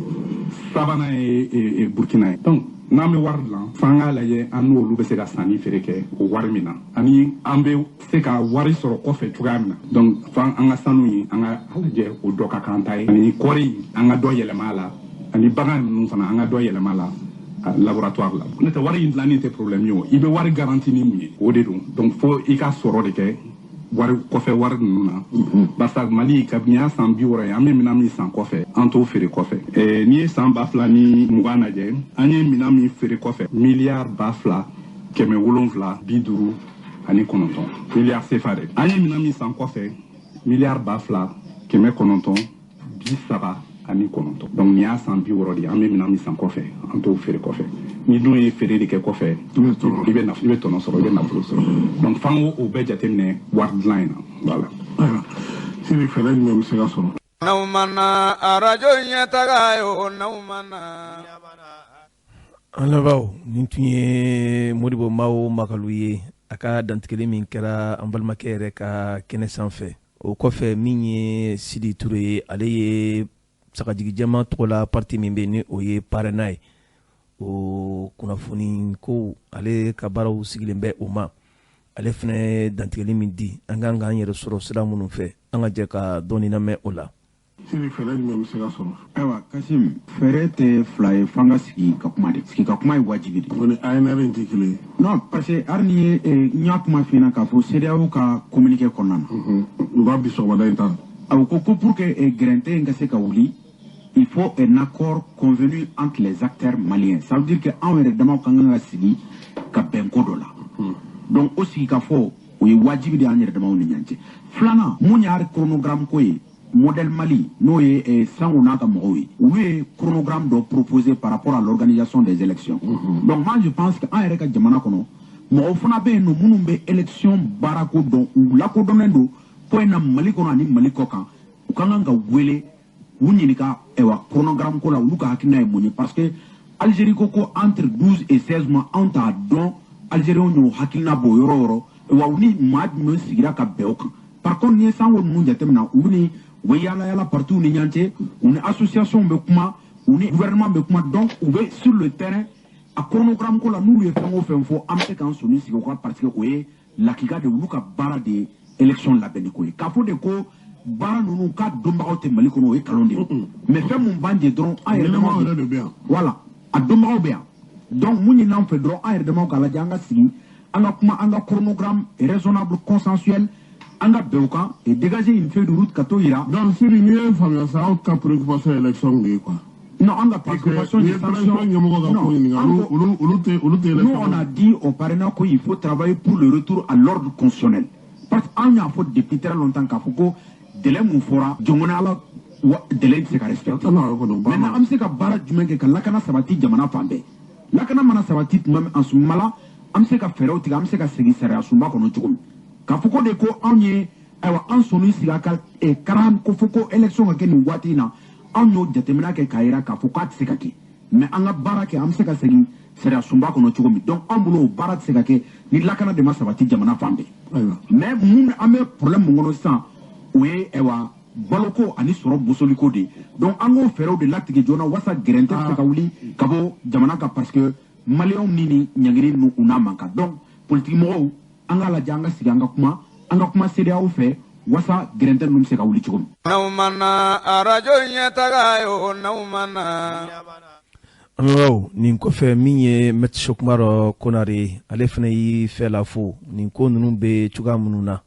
Speaker 3: sabanan ye Burkina ye. Donc n'an bɛ wari dilan, f'an k'a lajɛ an n'olu bɛ se ka sanni feere kɛ o wari min na, ani an bɛ se ka wari sɔrɔ kɔfɛ cogoya min na. Donc f'an an ka sanu in, an ka lajɛ o dɔ ka k'an ta ye, ani kɔɔri an ka dɔ yɛlɛma a la, ani bagan ninnu fana an ka dɔ yɛlɛma a la laboratoire la. N'o tɛ, wari in dilanni tɛ problème ye o. I bɛ wari garanti ni mun ye, o de don. Donc fo i ka sɔrɔ de kɛ wari kɔfɛ wari ninnu na, barisa Mali kabini y'a san 60 ye, an bɛ minɛn min san kɔfɛ, an t'o feere kɔfɛ. N'i ye san 2020 lajɛ, an ye minɛn min feere kɔfɛ, miliyari 2759 miliyari CFA dɛ. An ye minɛn min san kɔfɛ, miliyari 2939. Donc nin y'a san 60 de ye, an bɛ minɛn min san kɔfɛ, an t'o feere kɔfɛ. Ni dun ye feere de kɛ kɔfɛ, i bɛ tɔnɔ sɔrɔ, i bɛ nafolo sɔrɔ. Donc f'an k'o bɛɛ jateminɛ wari dilan in na. Voilà.
Speaker 4: Ayiwa Sidi, fɛɛrɛ jumɛn bɛ se ka sɔrɔ?
Speaker 2: N'aw mana arajo ɲɛtaga ye o, n'aw mana.
Speaker 1: An lamɛnbaaw, nin tun ye Modibo Mao Makalu ye, a ka dantigɛli min kɛra an balimakɛ yɛrɛ ka kɛnɛ sanfɛ. O kɔfɛ, min ye Sidi Ture ye, ale ye sagajigi jɛman tɔgɔ la parti min bɛ ni o ye PARENA ye, o kunnafoni ko ale ka baaraw sigilen bɛ o ma. Ale fana ye dantigɛli min di, an kan k'an yɛrɛ sɔrɔ sira minnu fɛ, an ka jɛ ka dɔɔni lamɛn o la.
Speaker 4: Sidi, fɛɛrɛ jumɛn bɛ se ka sɔrɔ?
Speaker 5: Ayiwa Kasim, fɛɛrɛ tɛ fila ye, f'an ka sigi ka kuma de. Sigi ka kuma ye wajibi de.
Speaker 4: O ni ANR in tɛ kelen ye.
Speaker 5: Non, parce que hali ni ye n y'a kuma f'i ɲɛna k'a fɔ CEDEAO ka communiqué kɔnɔna na.
Speaker 4: U ka bi sɔgɔmada in ta.
Speaker 5: A ko ko pour que gɛrɛntɛ in ka se ka wuli, il faut un accord convenu entre les acteurs maliens. Ça veut dire que anw yɛrɛ damaw ka kan ka sigi ka bɛn ko dɔ la. Donc o sigi ka fɔ, o ye wajibi de ye an yɛrɛ damaw ni ɲɔgɔn cɛ. Filanan, mun y'a chronogramme ko ye, modèle Mali, n'o ye Sango n'a ka mɔgɔw ye, olu ye chronogramme dɔ proposé par rapport à l'organisation des élections. Donc moi je pense que an yɛrɛ ka jamana kɔnɔ, mɔgɔw fana bɛ yen nɔ minnu bɛ élection baarako dɔn, u lakodɔnnen don ko in na Mali kɔnɔ ani Mali kɔ kan. U ka kan ka wele k'u ɲininka, ayiwa, chronogramme ko la, olu ka hakilina ye mun ye? Parce que Algérie ko ko entre 12 et 16 mois, anw t'a dɔn Algériens y'o hakilina bɔ yɔrɔ o yɔrɔ wa, u ni maa jumɛn sigira ka bɛn o kan. Par contre, n'i ye Sango ninnu jateminɛ, olu ni u bɛ yaala yaala partiw ni ɲɔgɔn cɛ, u ni association bɛ kuma, u ni gouvernement bɛ kuma. Donc u bɛ sur le terrain. A chronogramme ko la, n'olu ye fɛn o fɛn fɔ, an bɛ se k'an sɔnni sigi o kan, parce que o ye lakika de, olu ka baara de ye. élection labɛnni ko ye. K'a fɔ de ko baara ninnu k'a dɔnbagaw tɛ Mali kɔnɔ, o ye nkalon de ye. Mais fɛn mun b'an jɛ dɔrɔn, an yɛrɛ damaw
Speaker 4: de bɛ yan.
Speaker 5: Voilà, a dɔnbagaw bɛ yan. Donc mun ɲini an fɛ dɔrɔn, an yɛrɛ damaw k'a lajɛ, an ka sigi, an ka kuma, an ka chronogramme raisonnable, consensuel, an ka bɛn o kan et dégager une feuille de route ka t'o yira.
Speaker 4: Donc Sidi, n'i ye faamuya sa, aw ka préoccupation élection de ye quoi.
Speaker 5: Non, an ka préoccupation
Speaker 4: de sanction. Non,
Speaker 5: nous on a dit au parrainage qu'il faut travailler pour le retour à l'ordre constitutionnel. Parce qu'an y'a fɔ depuis très longtemps k'a fɔ ko délai mun fɔra, jɔngɔnna ala délai tɛ se ka respecter. Maintenant an bɛ se ka baara jumɛn kɛ ka lakana sabati jamana fan bɛɛ? Lakana mana sabati tuma min, en ce moment là, an bɛ se ka fɛɛrɛw tigɛ, an bɛ se ka segin sariya sunba kɔnɔ cogo min. K'a fɔ ko de ko anw ye, ayiwa, an sɔnn'i sigi a ka karan ko fɔ ko élection ka kɛ nin waati in na, anw y'o jateminɛ kɛ k'a yira k'a fɔ k'a tɛ se ka kɛ. Mais an ka baara kɛ, an bɛ se ka segin sariya sunba kɔnɔ cogo min. Donc anw bolo o baara tɛ se ka kɛ ni lakana de ma sabati jamana fan bɛɛ. Mais mun an bɛ problème mun kɔnɔ sisan, o ye ayiwa baloko ani sɔrɔ bosoliko de. Donc an k'o fɛɛrɛw de latigɛ joona walasa gɛrɛntɛ bɛ se ka wuli ka bɔ jamana kan, parce que maliyɛnw ni ɲangili ninnu u n'a man kan. Donc politiki mɔgɔw, an k'a lajɛ, an ka sigi, an ka kuma, an ka kuma CEDEAO fɛ walasa gɛrɛntɛ ninnu bɛ se ka wuli cogo min.
Speaker 2: N'aw ma na arajo ɲɛtaga ye o, n'aw ma na.
Speaker 1: An nin kɔfɛ, min ye Maître Cheick Oumar Konare, ale fana y'i fɛ la fo nin ko ninnu bɛ cogoya minnu na,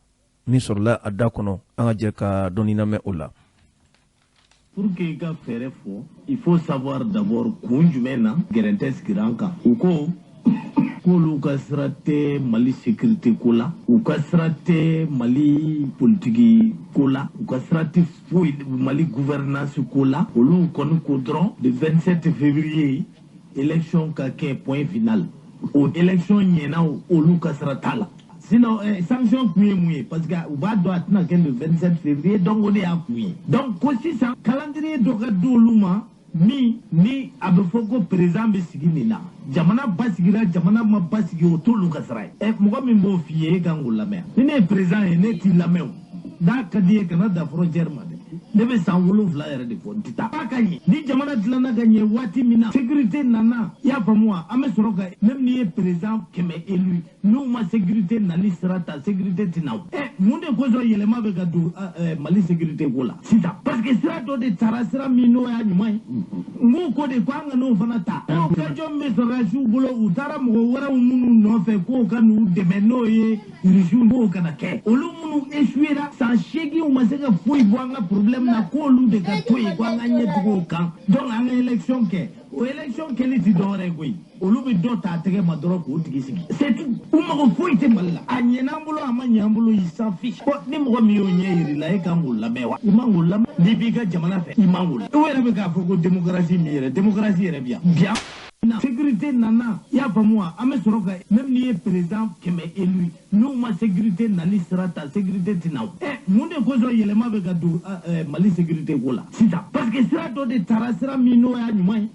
Speaker 1: min sɔrɔla a da kɔnɔ, an ka jɛ ka dɔɔni lamɛn o la.
Speaker 6: Pour que i ka fɛɛrɛ fɔ, il faut savoir d'abord kun jumɛn na gɛrɛntɛ sigira an kan. U ko k'olu ka sira tɛ Mali sécurité ko la, u ka sira tɛ Mali politiki ko la, u ka sira tɛ foyi Mali gouvernance ko la. Olu kɔni ko dɔrɔn le 27 février élection ka kɛ, point final. O élection ɲɛna, olu ka sira t'a la. Sinon sanction kun ye mun ye? Parce que u b'a dɔn a tɛna kɛ le 27 février, donc o de y'a kun ye. Donc ko sisan calendrier dɔ ka di olu ma min ni a bɛ fɔ ko président bɛ sigi nin na, jamana basigira, jamana ma basigi, o t'olu ka sira ye. Ɛ, mɔgɔ min b'o f'i ye, e kan k'o lamɛn. Ni ne ye président ye, ne t'i lamɛn o. N'a ka di ye, kana da frontière ma dɛ. Ne bɛ san 7 yɛrɛ de fɔ, n tɛ taa. A ka ɲɛ ni jamana dilanna ka ɲɛ waati min na, sécurité nana, i y'a faamu wa, an bɛ sɔrɔ ka, même n'i ye président 100 élu, n'u ma sécurité nali sira ta, sécurité tɛ na o. Ɛ, mun de kosɔn yɛlɛma bɛ ka don Mali sécurité ko la sisan? Parce que sira dɔ de taara, sira min n'o y'a ɲuman ye. N k'u ko de ko an ka n'o fana ta. Ko fɛn min bɛ sɔrɔdasiw bolo, u taara mɔgɔ wɛrɛw minnu nɔfɛ k'o ka n'u dɛmɛ, n'o ye Rusiw, k'o kana kɛ. Olu minnu échoué san 8, u ma se ka foyi bɔ an ka problème na, k'olu de ka to yen, ko an ka ɲɛ tugu o kan. Donc an ka élection kɛ. O élection kɛli ti dɔwɛrɛ ye koyi, olu bɛ dɔ ta a tɛgɛ ma dɔrɔn k'o tigi sigi, c'est tout. U mago foyi tɛ Mali la. A ɲɛna an bolo, a ma ɲɛ an bolo, il s'en fiche. Bon, ni mɔgɔ min y'o ɲɛ yir'i la, e kan k'o lamɛn wa? I man k'o lamɛn. N'i b'i ka jamana fɛ, i man k'o lamɛn. U yɛrɛ bɛ k'a fɔ ko démocratie min yɛrɛ, démocratie yɛrɛ bi yan bi yan na sécurité nana, i y'a faamu wa, an bɛ sɔrɔ ka, même n'i ye président 100 élu, n'u ma sécurité nali sira ta, sécurité tɛ na o. Ɛ, mun de kosɔn yɛlɛma bɛ ka don Mali sécurité ko la sisan? Parce que sira dɔ de taara, sira min n'o y'a ɲuman ye.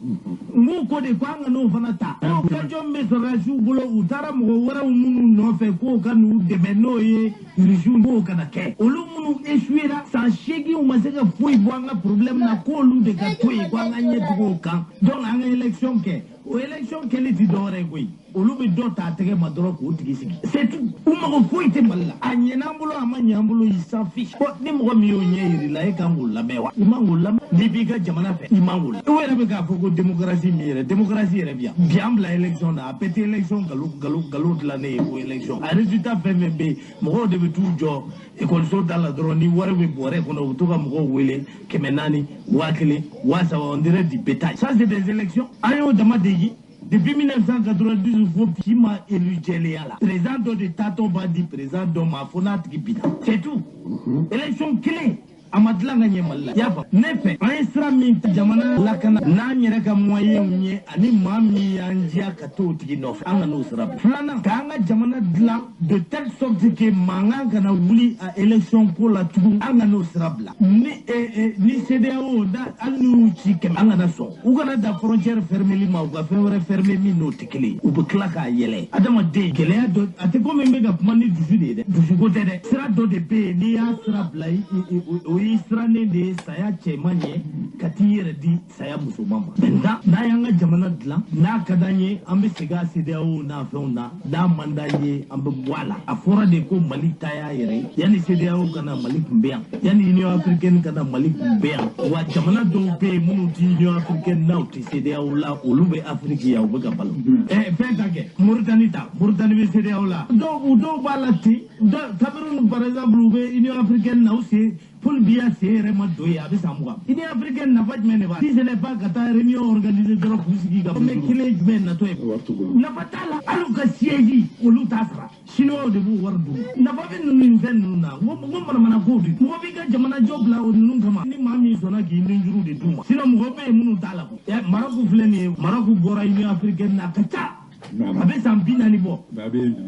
Speaker 6: N k'u ko de ko an ka n'o fana ta. Ko fɛn min bɛ sɔrɔdasiw bolo, u taara mɔgɔ wɛrɛw minnu nɔfɛ k'o ka n'u dɛmɛ, n'o ye Rusiw, k'o kana kɛ. Olu minnu échoué san 8, u ma se ka foyi bɔ an ka problème na, k'olu de ka to yen, ko an ka ɲɛ tugu o kan. Donc an ka élection kɛ. O élection kɛli ti dɔwɛrɛ ye koyi, olu bɛ dɔ ta a tɛgɛ ma dɔrɔn k'o tigi sigi, c'est tout. U mago foyi tɛ Mali la. A ɲɛna an bolo, a ma ɲɛ an bolo, il s'en fiche. Bon, ni mɔgɔ min y'o ɲɛ yir'i la, e kan k'o lamɛn wa? I man k'o lamɛn. N'i b'i ka jamana fɛ, i man k'o lamɛn. U yɛrɛ bɛ k'a fɔ ko démocratie min yɛrɛ, démocratie yɛrɛ bi yan bi, an bila élection na, a bɛɛ tɛ élection nkalon nkalon nkalon dilannen ye ko élection. A résultat fɛn fɛn bɛ yen, mɔgɔw de bɛ t'u jɔ ekɔliso da la dɔrɔn, ni wari bɛ bɔrɛ kɔnɔ, u bɛ to ka mɔgɔw wele 400, 1000, 3000, on dirait du bétail. Ça c'est des élections. An y'o dama de ye. Depuis 1992 fo si ma élu jɛlenya la, président dɔ de taatɔ b'a di président dɔ ma fo n'a tigi binna, c'est tout. Élection kelen a ma dilan ka ɲɛ Mali la, i y'a faamu. Ne fɛ, an ye sira min ta jamana lakana n'an yɛrɛ ka moyenw ye, ani maa min y'an diya ka t'o tigi nɔfɛ, an ka n'o sira bila. Filanan, k'an ka jamana dilan de telle sorte que mankan kana wuli a élection ko la tugun, an ka n'o sira bila. Ni CEDEAO da, hali n'u y'u ci 100, an kana sɔn. U kana da frontière fermeli ma, u ka fɛn wɛrɛ fermer min n'o tɛ kelen ye, u bɛ tila k'a yɛlɛ. Adamaden gɛlɛya dɔ, a tɛ komi n bɛ ka kuma ni dusu de ye dɛ, dusuko tɛ dɛ. Sira dɔ de bɛ yen, n'i y'a sira bila, o O y'i sirannen de ye saya cɛman ɲɛ ka t'i yɛrɛ di saya musoman ma. Maintenant, n'a y'an ka jamana dilan, n'a ka d'an ye, an bɛ segin a CEDEAO n'a fɛnw na. N'a man d'an ye, an bɛ bɔ a la. A fɔra de ko Mali ta y'a yɛrɛ ye. Yanni CEDEAO ka na, Mali tun bɛ yan. Yanni Union africaine ka na, Mali tun bɛ yan. Wa jamana dɔw bɛ yen minnu tɛ Union africaine na, u tɛ CEDEAO la, olu bɛ Afrique yan, u bɛ ka balo. Fɛn ta kɛ, Mauritanie ta, Mauritanie bɛ CEDEAO la. Dɔw b'a la ten. Cameroun par exemple, u bɛ Union africaine na, u sen Paul Biya sen yɛrɛ ma don yen, a bɛ san 20. Union africaine nafa jumɛn de b'a? Si ce n'est pas ka taa réunion organiser dɔrɔn k'u sigi ka mais kelen jumɛn natɔ ye? Nafa t'a la. Hali u ka siège, olu t'a sara. Chinois de b'u wari dun. Nafa bɛ ninnu ni fɛn ninnu na. N ko manamana kow de. Mɔgɔ b'i ka jamana jɔ bila o ninnu kama. Ni maa min sɔnna k'i ninjuru de d'u ma. Sinon mɔgɔ bɛ yen minnu t'a la koyi. Maroc filɛ nin ye. Maroc bɔra Union africaine na, a ka ca. A bɛ san 40 bɔ.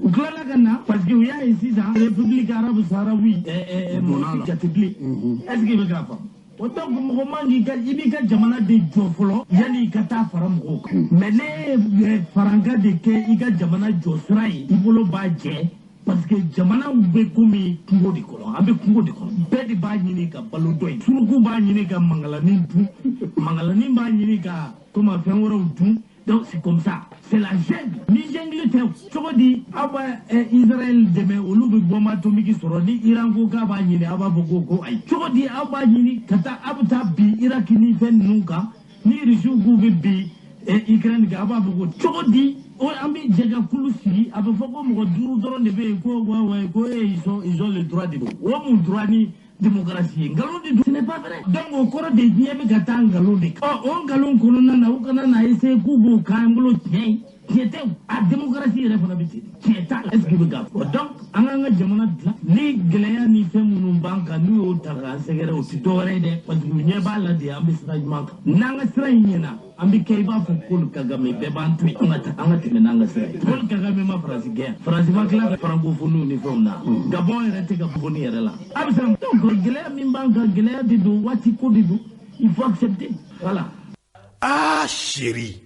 Speaker 6: U tilala ka na parce que u y'a ye sisan République arabe sahraoui mɔgɔ jate bilen. Est ce que i bɛ k'a faamu? O donc mɔgɔ man k'i ka, i b'i ka jamana de jɔ fɔlɔ yanni i ka taa fara mɔgɔw kan. Mais ne ye faranka de kɛ i ka jamana jɔ sira ye, i bolo b'a jɛ. Parce que jamanaw bɛ komi kungo de kɔnɔ, an bɛ kungo de kɔnɔ, bɛɛ de b'a ɲini ka balo dɔ ye. Suruku b'a ɲini ka mangalanin dun, mangalanin b'a ɲini ka komi fɛn wɛrɛw dun. Donc c'est comme ça, c'est la jungle. Ni jungle tɛ, cogo di aw b'a Israël dɛmɛ, olu bɛ bombe atomique sɔrɔ? Ni Iran ko k'a b'a ɲini, aw b'a fɔ ko ayi. Cogo di aw b'a ɲini ka taa, aw bɛ taa bin Irak ni fɛn ninnu kan, ni Russiw k'u bɛ bin Ukraine kan, aw b'a fɔ ko cogo di? An bɛ jɛ ka kulu sigi, a bɛ fɔ ko mɔgɔ 5 dɔrɔn de bɛ yen, ko ouais ko ils ont le droit de o mun droit ni démocratie ye? Nkalon de don, ce n'est pas vrai. Donc o kɔrɔ de diɲɛ bɛ ka taa nkalon de kan. Ɔ o nkalon kɔnɔna na, u kana na essayer k'u b'o k'an bolo tiɲɛ ye. Tiɲɛ tɛ, a démocratie yɛrɛ fana bɛ ten, tiɲɛ t'a la. Est ce que bɛ ka fɔ? Donc an k'an ka jamana dilan. Ni gɛlɛya ni fɛn minnu b'an kan, n'u y'o ta k'an sɛgɛrɛ, o tɛ dɔwɛrɛ ye dɛ, parce que u ɲɛ b'a la de an bɛ sira ɲuman kan. N'an ka sira in ɲɛna, an bɛ kɛ i b'a fɔ Paul Kagame, bɛɛ b'an to yen, an ka tɛmɛ n'an ka sira ye. Paul Kagame ma Faransi gɛn, Faransi ma tila ka francophonie ni fɛnw na, Gabon yɛrɛ tɛ ka bɔ ni yɛrɛ la. A bɛ se donc gɛlɛya min b'an kan, gɛlɛya de don, waati ko de don, il faut accepter, voilà.
Speaker 7: Ah chérie,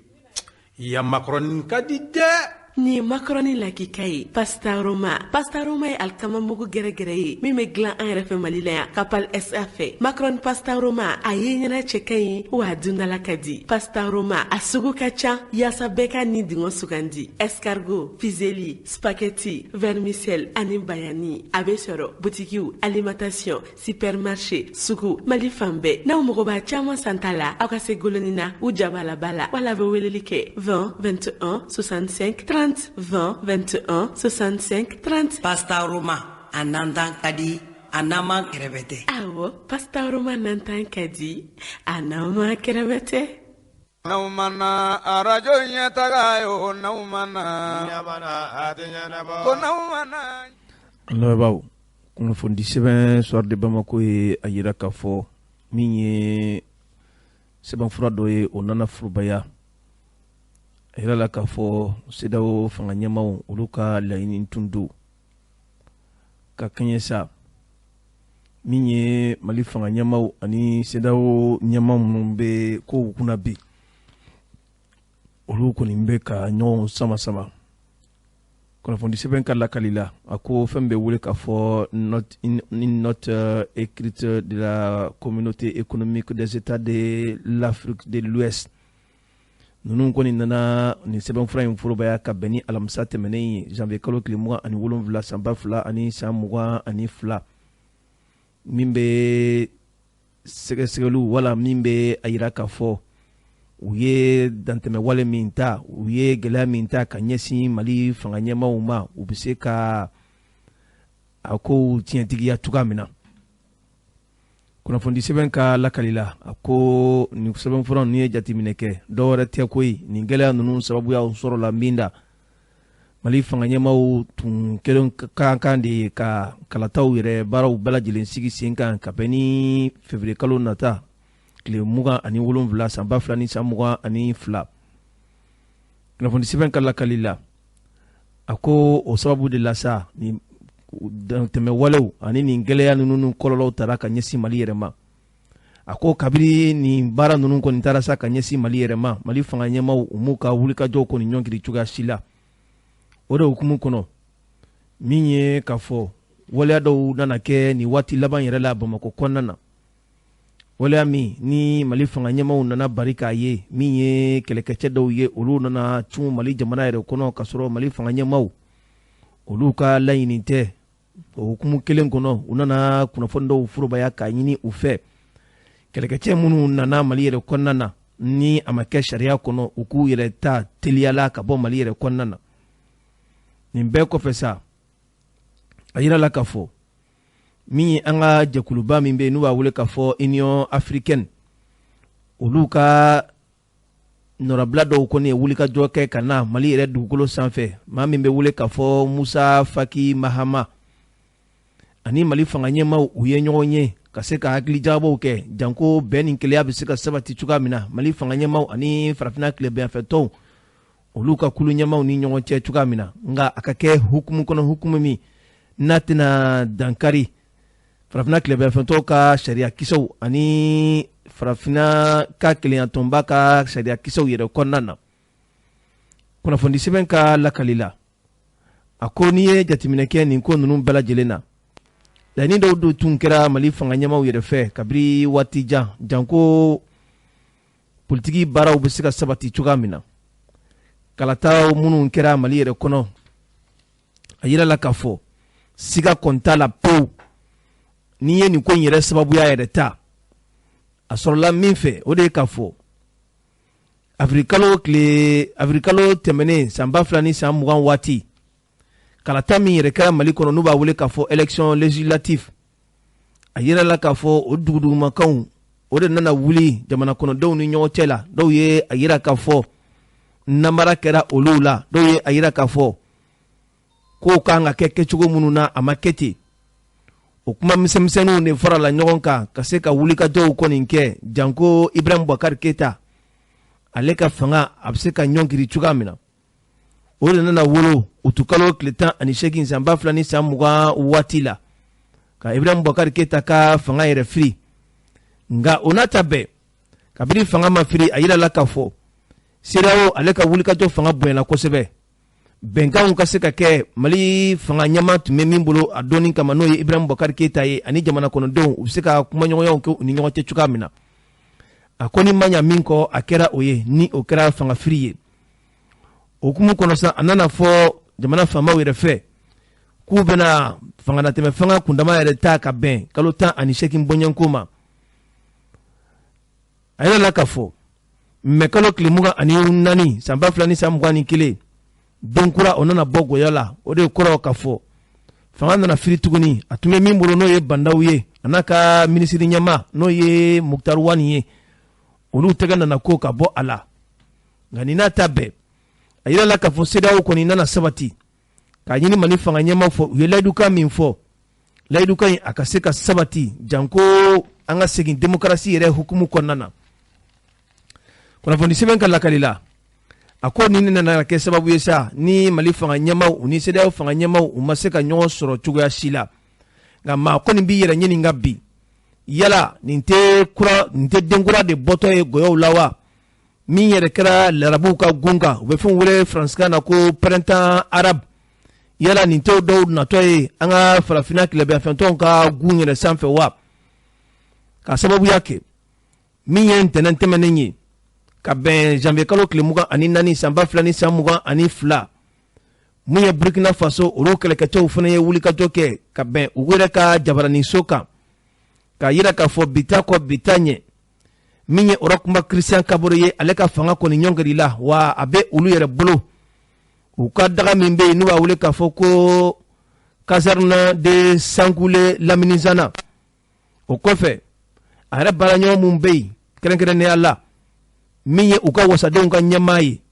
Speaker 7: ya macaroni ka di dɛ.
Speaker 8: Nin ye macaroni lakika ye, Pasta Roma. Pasta Roma ye alikama mugu gɛrɛgɛrɛ ye min bɛ dilan an yɛrɛ fɛ Mali la yan, Kapal SA fɛ. Macaroni Pasta Roma, a ye ɲɛna cɛ ka ɲi, wa a dundala ka di. Pasta Roma a sugu ka ca yaasa bɛɛ ka nin dingɔ sugandi: escargot, fusilli, spaghetti, vermicelle ani bayani. A bɛ sɔrɔ butikiw, alimentation, supermarché, sugu, Mali fan bɛɛ. N'aw mago b'a caman santa la, aw ka se Golonina u jabalaba la, wala bɛ weleli kɛ 20 21 65 30, 20 21 65 30.
Speaker 9: Pasta Roma, a nantan ka di, a n'an kɛrɛfɛ tɛ.
Speaker 8: Awɔ, Pasta Roma nantan ka di, a n'an kɛrɛfɛ tɛ.
Speaker 2: N'aw mana arajo ɲɛtaga ye o, n'aw mana ko n'aw mana.
Speaker 1: An lamɛnbaaw, kunnafoni sɛbɛn Soir de Bamako ye a yira k'a fɔ min ye sɛbɛnfura dɔ ye, o nana forobaya. A yira la k'a fɔ CEDEAO fanga ɲɛmaaw, olu ka laɲini tun don ka kɛɲɛ sa min ye Mali fanga ɲɛmaaw ani CEDEAO ɲɛmaa minnu bɛ kow kunna bi, olu kɔni bɛ ka ɲɔgɔn sama sama. Kunnafoni sɛbɛn ka lakali la, a ko fɛn bɛ wele k'a fɔ une note écrite de la Communauté économique des États de l'Afrique de l'Ouest. Ninnu kɔni nana nin sɛbɛnfura in forobaya ka bɛn ni alamisa tɛmɛnen ye, janvier kalo tile 27 san 2022, min bɛ sɛgɛsɛgɛliw wala min bɛ a yira k'a fɔ u ye dantɛmɛwale min ta, u ye gɛlɛya min ta ka ɲɛsin Mali fanga ɲɛmaaw ma, u bɛ se ka a kow tiɲɛtigiya cogoya min na. Kunnafoni sɛbɛn ka lakali la, a ko nin sɛbɛnfura ninnu ye jateminɛ kɛ, dɔwɛrɛ tɛ koyi, nin gɛlɛya ninnu sababuya sɔrɔla min da Mali fanga ɲɛmaaw tun kɛlen ka kan de ye ka kalataw yɛrɛ baaraw bɛɛ lajɛlen sigi sen kan ka bɛn ni février kalo nata tile 27 san 2022. Kunnafoni sɛbɛn ka lakali la, a ko o sababu de la sa nin tɛmɛwalew ani nin gɛlɛya ninnu kɔlɔlɔw taara ka ɲɛsin Mali yɛrɛ ma. A ko kabini nin baara ninnu kɔni taara sa ka ɲɛsin Mali yɛrɛ ma, Mali fanga ɲɛmaaw u m'u ka wulikajɔw kɔni ɲɔngiri cogoya si la. O de hukumu kɔnɔ, min ye k'a fɔ waleya dɔw nana kɛ nin waati laban yɛrɛ la Bamakɔ kɔnɔna na. Waleya min ni Mali fanga ɲɛmaaw nana bari k'a ye, min ye kɛlɛkɛcɛ dɔw ye, olu nana cun Mali jamana yɛrɛ kɔnɔ k'a sɔrɔ Mali fanga ɲɛmaaw olu ka laɲini tɛ. O hukumu kelen kɔnɔ, u nana kunnafoni dɔw forobaya k'a ɲini u fɛ, kɛlɛkɛcɛ minnu nana Mali yɛrɛ kɔnɔna na ni a ma kɛ sariya kɔnɔ, u k'u yɛrɛ ta teliyala ka bɔ Mali yɛrɛ kɔnɔna na. Nin bɛɛ kɔfɛ sa, a yirala k'a fɔ min ye an ka jɛkuluba min bɛ yen n'u b'a wele k'a fɔ Union africaine, olu ka nɔrabila dɔw kɔni ye wulikajɔ kɛ ka na Mali yɛrɛ dugukolo sanfɛ. Maa min bɛ wele k'a fɔ Musa Faki Mahama ani Mali fanga ɲɛmaaw, u ye ɲɔgɔn ye ka se ka hakilijagabɔw kɛ janko bɛn ni kelenya bɛ se ka sabati cogoya min na Mali fanga ɲɛmaaw ani farafinna tilebinyanfɛtɔnw olu ka kulu ɲɛmaaw ni ɲɔgɔn cɛ cogoya min na, nka a ka kɛ hukumu kɔnɔ, hukumu min n'a tɛna dankari farafinna tilebinyanfɛtɔnw ka sariya kisɛw ani farafinna ka kelenyatɔnba ka sariya kisɛw yɛrɛ kɔnɔna na. Kunnafoni sɛbɛn ka lakali la, a ko n'i ye jateminɛ kɛ nin ko ninnu bɛɛ lajɛlen na, laɲini dɔw dun tun kɛra Mali fanga ɲɛmaaw yɛrɛ fɛ kabiri waati jan, janko politiki baaraw bɛ se ka sabati cogoya min na. Kalataw minnu kɛra Mali yɛrɛ kɔnɔ, a yirala k'a fɔ siga kɔni t'a la pewu. N'i ye nin ko in yɛrɛ sababuya yɛrɛ ta, a sɔrɔla min fɛ, o de ye k'a fɔ avril tɛmɛnen san 2020 waati, kalata min yɛrɛ kɛra Mali kɔnɔ n'u b'a wele k'a fɔ élection législative, a yirala k'a fɔ o dugudugumakanw o de nana wuli jamana kɔnɔdenw ni ɲɔgɔn cɛ la. Dɔw ye a yira k'a fɔ namara kɛra olu la, dɔw ye a yira k'a fɔ kow kan ka kɛ kɛcogo minnu na, a ma kɛ ten. O kuma misɛnmisɛnninw de farala ɲɔgɔn kan ka se ka wulikajɔw kɔni kɛ janko Ibrahim Boubacar Keita ale ka fanga a bɛ se ka ɲɔngiri cogoya min na. O de nana wolo utukalo tile 18 san 2020 waati la ka Ibrahim Boubacar Keita ka fanga yɛrɛ firi. Nka o n'a ta bɛɛ, kabini fanga ma firi, a yirala k'a fɔ CEDEAO ale ka wulikajɔ fanga bonyana kosɛbɛ. Bɛnkanw ka se ka kɛ Mali fanga ɲɛmaa tun bɛ min bolo a dɔnni kama, n'o ye Ibrahim Boubacar Keita ye, ani jamana kɔnɔdenw u bɛ se ka kumaɲɔgɔnyaw kɛ u ni ɲɔgɔn cɛ cogoya min na. A ko ni ma ɲa min kɔ, a kɛra o ye, ni o kɛra fanga firi ye. O hukumu kɔnɔ sa, a nana fɔ jamana faamaw yɛrɛ fɛ k'u bɛna fangalatɛmɛ fanga kundama yɛrɛ ta ka bɛn kalo 18 bɔɲɔgɔnko ma. A yɛrɛ la k'a fɔ mɛ kalo tile 24 san 2021, don kura o nana bɔ goya la. O de kɔrɔ k'a fɔ fanga nana firi tuguni. A tun bɛ min bolo, n'o ye Bandaw ye, a n'a ka minisiri ɲɛmaa n'o ye Moctar Ouane ye, olu tɛgɛ nana ko ka bɔ a la. Nka nin n'a ta bɛɛ, a yirala k'a fɔ CEDEAO kɔni nana sabati k'a ɲini Mali fanga ɲɛmaaw fɔ, u ye layidukan min fɔ, layidukan in a ka se ka sabati janko an ka segin démocratie yɛrɛ hukumu kɔnɔna na. Kunnafoni sɛbɛn ka lakali la, a ko nin nana kɛ sababu ye sa ni Mali fanga ɲɛmaaw ni CEDEAO fanga ɲɛmaaw u ma se ka ɲɔgɔn sɔrɔ cogoya si la. Nka maa kɔni b'i yɛrɛ ɲininka bi, yala nin tɛ kura, nin tɛ denkura de bɔtɔ ye gɔyɔw la wa? Min yɛrɛ kɛra larabuw ka gun kan, u bɛ fɛn wele faransikan na ko printemps arabe, yala nin tɛ dɔw natɔ ye an ka farafinna tilebinyanfɛntɔnw ka gun yɛrɛ sanfɛ wa? Ka sababuya kɛ min ye ntɛnɛn tɛmɛnen ye ka bɛn janvier kalo tile 24 san 2022, mun ye Burkina Faso, olu kɛlɛkɛcɛw fana ye wulikajɔ kɛ ka bɛn u yɛrɛ ka jabaraninso kan k'a yira k'a fɔ bi ta kɔ bi ta ɲɛ. Min ye Roch Marc Christian Kaboré ye, ale ka fanga kɔni ɲɔngiri la, wa a bɛ olu yɛrɛ bolo. U ka daga min bɛ yen n'u b'a wele k'a fɔ ko caserne de Sangoulé Laminizana, o kɔfɛ a yɛrɛ baaraɲɔgɔn mun bɛ yen kɛrɛnkɛrɛnnenya la min ye u ka wasadenw ka ɲɛmaa ye,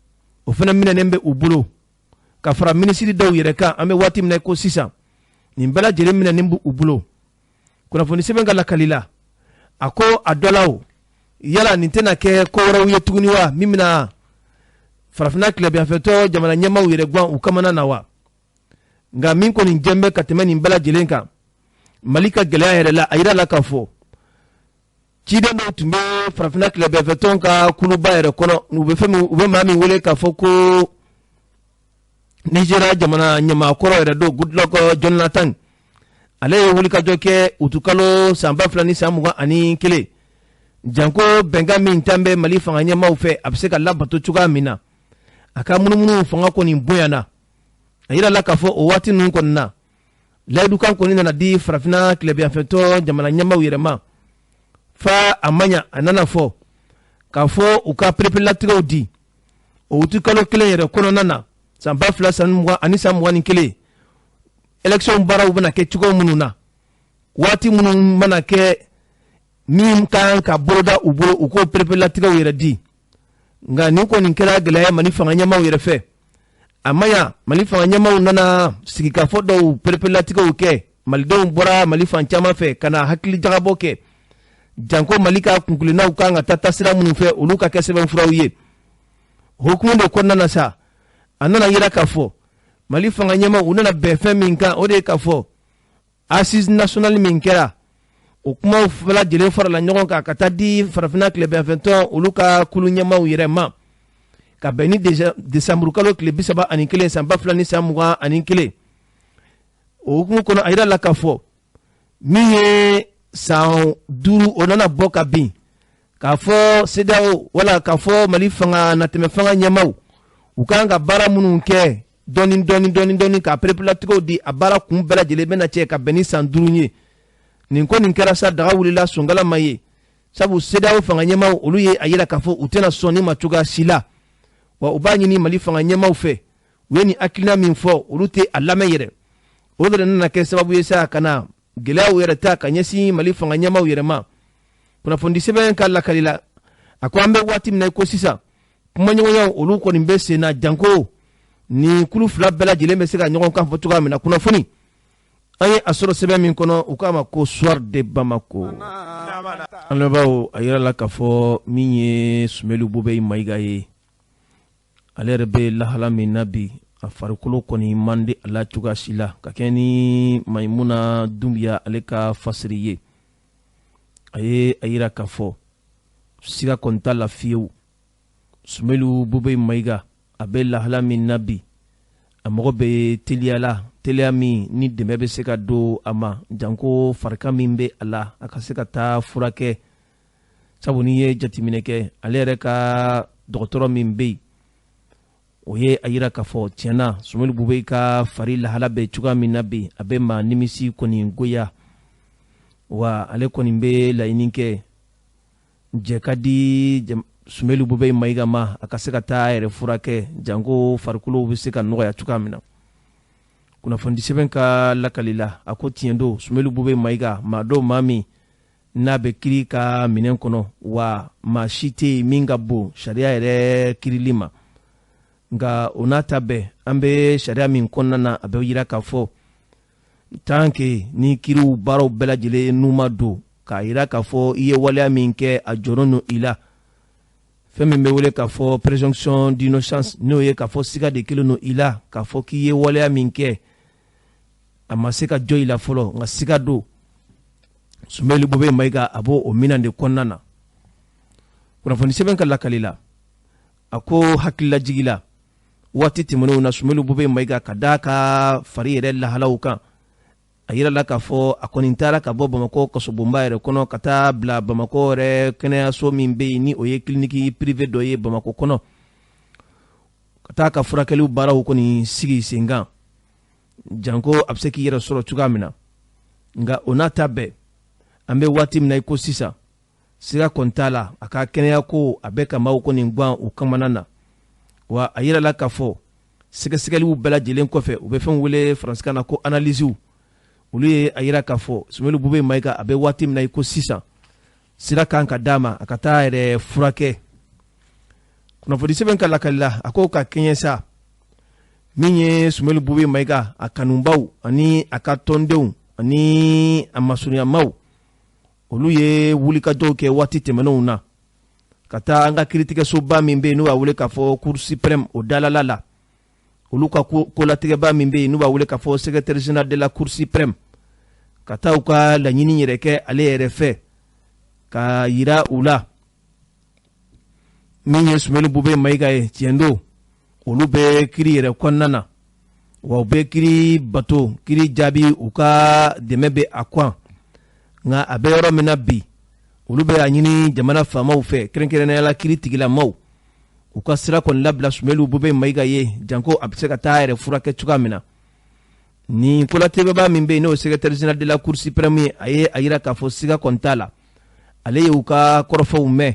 Speaker 1: o fana minɛnen bɛ u bolo ka fara minisiri dɔw yɛrɛ kan. An bɛ waati min na ko sisan, nin bɛɛ lajɛlen minɛnen bɛ u bolo. Kunnafoni sɛbɛn ka lakali la, a ko a dɔ la o, yala nin tɛna kɛ ko wɛrɛw ye tuguni wa, min bɛna farafinna tilebinyanfɛtɔ jamana ɲɛmaaw yɛrɛ guwan u kamana na wa? Nka min kɔni jɛn bɛ ka tɛmɛ nin bɛɛ lajɛlen kan, Mali ka gɛlɛya yɛrɛ la, a yira la k'a fɔ ciden dɔw tun bɛ farafinna tilebinyanfɛtɔn ka kuluba yɛrɛ kɔnɔ, u bɛ fɛn min, u bɛ maa min wele k'a fɔ ko Nigéria jamana ɲɛmaakɔrɔ yɛrɛ don, Goodluck Jonathan, ale ye wulikajɔ kɛ utukalo san 2021. Janko bɛnkan min tan bɛ Mali fanga ɲɛmaaw fɛ, a bɛ se ka labato cogoya min na. A ka munumunu fanga kɔni bonyana. A yirala k'a fɔ o waati ninnu kɔni na, layidukan kɔni nana di farafinna tilebinyanfɛtɔ jamana ɲɛmaaw yɛrɛ ma. Fa a ma ɲa, a nana fɔ k'a fɔ u ka pereperelatigɛw di o wutikalo kelen yɛrɛ kɔnɔna na, san 2000 san 20 ani san 21, élection baaraw bɛna kɛ cogo minnu na, waati minnu mana kɛ min kan ka boloda u bolo, u k'o pereperelatigɛw yɛrɛ di. Nka nin kɔni kɛra gɛlɛya ye Mali fanga ɲɛmaaw yɛrɛ fɛ. A ma ɲa, Mali fanga ɲɛmaaw nana sigikafɔ dɔw pereperelatigɛw kɛ. Malidenw bɔra Mali fan caman fɛ ka na hakili jagabɔ kɛ, janko Mali ka kunkilennaw kan ka taa taasira minnu fɛ, olu ka kɛ sɛbɛnfuraw ye. Hukumu de kɔnɔna na sa, a nana yira k'a fɔ Mali fanga ɲɛmaaw, u nana bɛn fɛn min kan, o de ye k'a fɔ assise nationale min kɛra, o kumaw bɛɛ lajɛlen farala ɲɔgɔn kan ka taa di farafinna tilebinyanfɛtɔn olu ka kulu ɲɛmaaw yɛrɛ ma, ka bɛn ni desanburu kalo tile 31, san 2021. O hukumu kɔnɔ, a yira la k'a fɔ min ye san 5, o nana bɔ ka bin k'a fɔ CEDEAO wala k'a fɔ Mali fanga natɛmɛ fanga ɲɛmaaw, u kan ka baara minnu kɛ dɔɔni dɔɔni dɔɔni dɔɔni k'a pereperelatigɛw di, a baara kun bɛɛ lajɛlen bɛna cɛ ka bɛn ni san 5 ye. Nin ko nin kɛra sa, daga wulila sonkala ma ye, sabu CEDEAO fanga ɲɛmaaw, olu ye a yira k'a fɔ u tɛna sɔn nin ma cogoya si la. Wa u b'a ɲini Mali fanga ɲɛmaaw fɛ, u ye nin hakilina min fɔ, olu tɛ a lamɛn yɛrɛ. O de nana kɛ sababu ye sa ka na gɛlɛyaw yɛrɛ ta ka ɲɛsin Mali fanga ɲɛmaaw yɛrɛ ma. Kunnafoni sɛbɛn ka lakali la, a ko an bɛ waati min na i ko sisan, kumaɲɔgɔnyaw olu kɔni bɛ sen na, janko ni kulu fila bɛɛ lajɛlen bɛ se ka ɲɔgɔn kan fɔ cogoya min na. Kunnafoni an ye a sɔrɔ sɛbɛn min kɔnɔ, u k'a ma ko Soir de Bamako. An lamɛnbaaw, a yira la k'a fɔ min ye Sumelu Bubɛyi Mayiga ye, ale yɛrɛ bɛ lahala min na bi, a farikolo kɔni man di a la cogoya si la, ka kɛ ni Mayimuna Dunbiya ale ka fasiri ye. A ye a yira k'a fɔ siga kɔni t'a la fiyewu, Sumelu Bubɛyi Mayiga a bɛ lahala min na bi, a mago bɛ teliya la, teliya min ni dɛmɛ bɛ se ka don a ma, janko farikan min bɛ a la, a ka se ka taa furakɛ. Sabu n'i ye jateminɛ kɛ, ale yɛrɛ ka dɔgɔtɔrɔ min bɛ yen, o ye a yira k'a fɔ tiɲɛna Sumelu Bubɛyi ka fari lahala bɛ cogoya min na bi, a bɛ maa nimisi kɔni goya. Wa ale kɔni bɛ laɲini kɛ, jɛ ka di Sumelu Bubɛyi Mayiga ma, a ka se ka taa a yɛrɛ furakɛ, janko farikolo bɛ se ka nɔgɔya cogoya min na. Kunnafoni sɛbɛn ka lakali la, a ko tiɲɛ don, Sumelu Bubɛyi Mayiga maa don, maa min n'a bɛ kiri ka minɛn kɔnɔ, wa maa si tɛ yen min ka bon sariya yɛrɛ kirili ma. Nka o n'a ta bɛɛ, an bɛ sariya min kɔnɔna na, a bɛ yira k'a fɔ tant que ni kiriw baaraw bɛɛ lajɛlen n'u ma don k'a yira k'a fɔ i ye waleya min kɛ, a jɔrɔ don i la, fɛn min bɛ wele k'a fɔ présomption d'innocence, n'o ye k'a fɔ siga de kelen don i la k'a fɔ k'i ye waleya min kɛ, a ma se ka jɔ i la fɔlɔ, nka siga don. Sumelu Bubɛyi Mayiga a b'o o minɛn de kɔnɔna na. Kunnafoni sɛbɛn ka lakali la, a ko hakililajigi la, waati tɛmɛnenw na, Sumelu Bubɛyi Mayiga ka d'a ka fari yɛrɛ lahalaw kan, a yirala k'a fɔ a kɔni taara ka bɔ Bamakɔ kasobonba yɛrɛ kɔnɔ ka taa bila Bamakɔ yɛrɛ kɛnɛyaso min bɛ yen, ni o ye clinique privée dɔ ye Bamakɔ kɔnɔ, ka taa ka furakɛliw baaraw kɔni sigi sen kan, janko a bɛ se k'i yɛrɛ sɔrɔ cogoya min na. Nka o n'a ta bɛɛ, an bɛ waati min na i ko sisan, siga kɔni t'a la, a ka kɛnɛya ko a bɛ ka maaw kɔni gan u kamana na. Wa a yirala k'a fɔ sɛgɛsɛgɛliw bɛɛ lajɛlen kɔfɛ, u bɛ fɛn wele faransikan na ko analysew, olu ye a yira k'a fɔ Sumelu Bubɛyi Mayiga a bɛ waati min na i ko sisan, sira kan ka d'a ma a ka taa yɛrɛ furakɛ. Kunnafoni sɛbɛn ka lakali la, a ko ka kɛɲɛ sa, min ye Sumelu Bubɛyi Mayiga a kanubaw ani a ka tɔndenw ani a masurunyamaw, olu ye wulikajɔw kɛ waati tɛmɛnenw na ka taa an ka kiiritigɛsoba min bɛ yen n'u b'a wele k'a fɔ Cour suprême, o dalala la, olu ka kolatigɛba min bɛ yen n'u b'a wele k'a fɔ secrétaire général de la Cour suprême, ka taa u ka laɲini yɛrɛ kɛ ale yɛrɛ fɛ, ka yira u la min ye Sumelu Bubɛyi Mayiga ye, tiɲɛ don, olu bɛ kiri yɛrɛ kɔnɔna na, wa u bɛ kiri bato, kiri jaabi, u ka dɛmɛ bɛ a kɔn. Nka a bɛ yɔrɔ min na bi, Olu bɛ a ɲini jamana faamaw fɛ, kɛrɛnkɛrɛnnenya la kiiritigilamaw, u ka sira kɔni labila Sumelu Bube Mayiga ye, janko a bɛ se ka taa yɛrɛ furakɛ cogoya min na. Nin kolatɛbɛba min bɛ yen, n'o secrétaire général de la Cour suprême ye, a ye a yira k'a fɔ siga kɔni t'a la, ale ye u ka kɔrɔfɔw mɛn,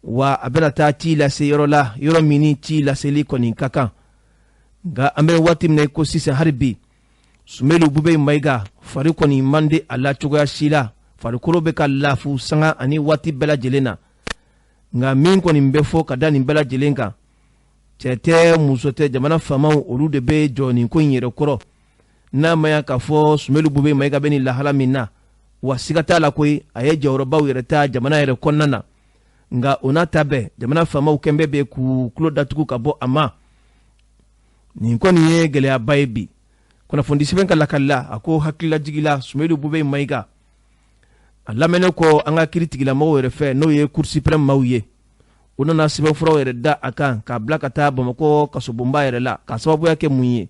Speaker 1: wa a bɛna taa ci lase yɔrɔ la, yɔrɔ min ni ci laseli kɔni ka kan. Nka an bɛ waati min na i ko sisan, hali bi Sumelu Bube Mayiga fari kɔni man di a la cogoya si la, farikolo bɛ ka lafu sanga ani waati bɛɛ lajɛlen na. Nka min kɔni bɛ fɔ ka da nin bɛɛ lajɛlen kan, cɛ tɛ, muso tɛ, jamana faamaw, olu de bɛ jɔ nin ko in yɛrɛ kɔrɔ. N'a ma ya k'a fɔ Sumelu Bube Mayiga bɛ nin lahala min na, wa siga t'a la koyi, a ye jɔyɔrɔbaw yɛrɛ ta jamana yɛrɛ kɔnɔna na. Nka o n'a ta bɛɛ, jamana faamaw kɛnbɛ bɛ k'u tulo datugu ka bɔ a ma. Nin kɔni ye gɛlɛyaba ye bi. Kunnafoni sɛbɛn ka lakali la, a ko hakililajigila, Sumelu Bube Mayiga a lamɛnnen kɔ an ka kiiritigɛlamɔgɔw yɛrɛ fɛ, n'o ye Cour suprême maaw ye, u nana sɛbɛnfuraw yɛrɛ da a kan k'a bila ka taa Bamakɔ kasobonba yɛrɛ la, k'a sababuya kɛ mun ye?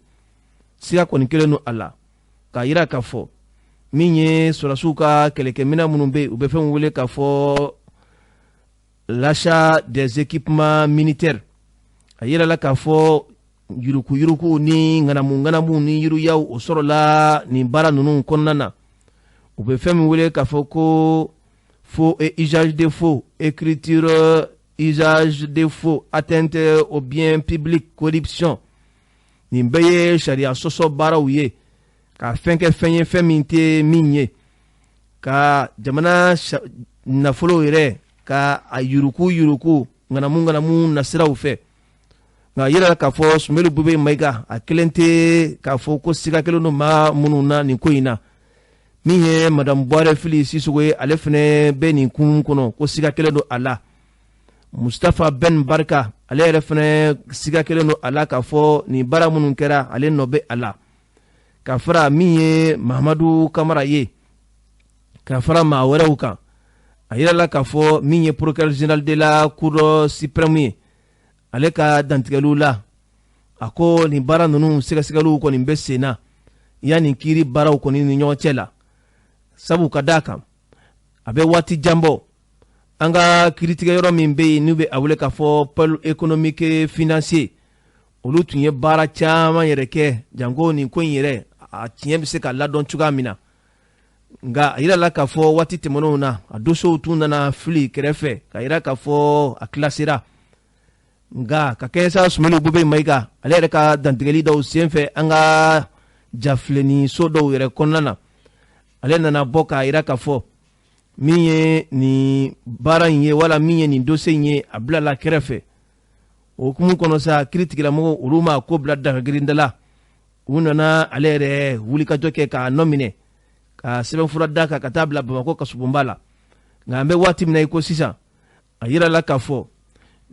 Speaker 1: Siga kɔni kelen don a la, k'a yira k'a fɔ min ye sɔrɔdasiw ka kɛlɛkɛminɛn minnu bɛ yen, u bɛ fɛn wele k'a fɔ l'achat des équipements militaires, a yirala k'a fɔ yurukuyuruku ni ŋanamu ŋanamu ni yiruyaw, o sɔrɔla nin baara ninnu kɔnɔna na. U bɛ fɛn min wele k'a fɔ ko faux et usage de faux, écriture usage de faux, atteinte au bien public, corruption, nin bɛɛ ye sariya sɔsɔ baaraw ye, ka fɛn kɛ fɛn ye, fɛn min tɛ min ye, ka jamana nafolo yɛrɛ ka a yuruku yuruku ŋanamu ŋanamu nasiraw fɛ. Nka yira k'a fɔ Sumelu Bube Mayiga a kelen tɛ k'a fɔ ko siga kelen don maa minnu na nin ko in na. Min ye Madame Buware Fili Sisogo ye, ale fɛnɛ bɛ nin kun kɔnɔ ko siga kelen don a la. Mustafa Ben Barika, ale yɛrɛ fɛnɛ siga kelen don a la k'a fɔ nin baara minnu kɛra, ale nɔ bɛ a la. Ka fara min ye Mahamadu Kamara ye, ka fara maa wɛrɛw kan, a yirala k'a fɔ min ye procureur général de la Cour suprême ye, ale ka dantigɛliw la, a ko nin baara ninnu sɛgɛsɛgɛliw kɔni bɛ sen na yanni kiiri baaraw kɔni ni ɲɔgɔn cɛ la, sabu ka d'a kan a bɛ waati jan bɔ, an ka kiiritigɛ yɔrɔ min bɛ yen n'u bɛ a wele k'a fɔ pôle économique financier, olu tun ye baara caman yɛrɛ kɛ janko nin ko in yɛrɛ a tiɲɛ bɛ se ka ladɔn cogoya min na. Nka a yirala k'a fɔ waati tɛmɛnenw na, a dossiers tun nana fili kɛrɛfɛ ka yira k'a fɔ a kilasera. Nka ka kɛɲɛ sa Sumelu Bube Mayiga ale yɛrɛ ka dantigɛli dɔw senfɛ an ka jafilenni so dɔw yɛrɛ kɔnɔna na, ale nana bɔ k'a yira k'a fɔ min ye nin baara in ye wala min ye nin dossier in ye, a bilala kɛrɛfɛ. O hukumu kɔnɔ sa, kiiritigɛlamɔgɔw, olu ma ko bila dagagirinda la, u nana ale yɛrɛ wulikajɔ kɛ k'a nɔ minɛ, ka sɛbɛnfura da kan ka taa bila Bamakɔ kasobonba la. Nka an bɛ waati min na i ko sisan, a yirala k'a fɔ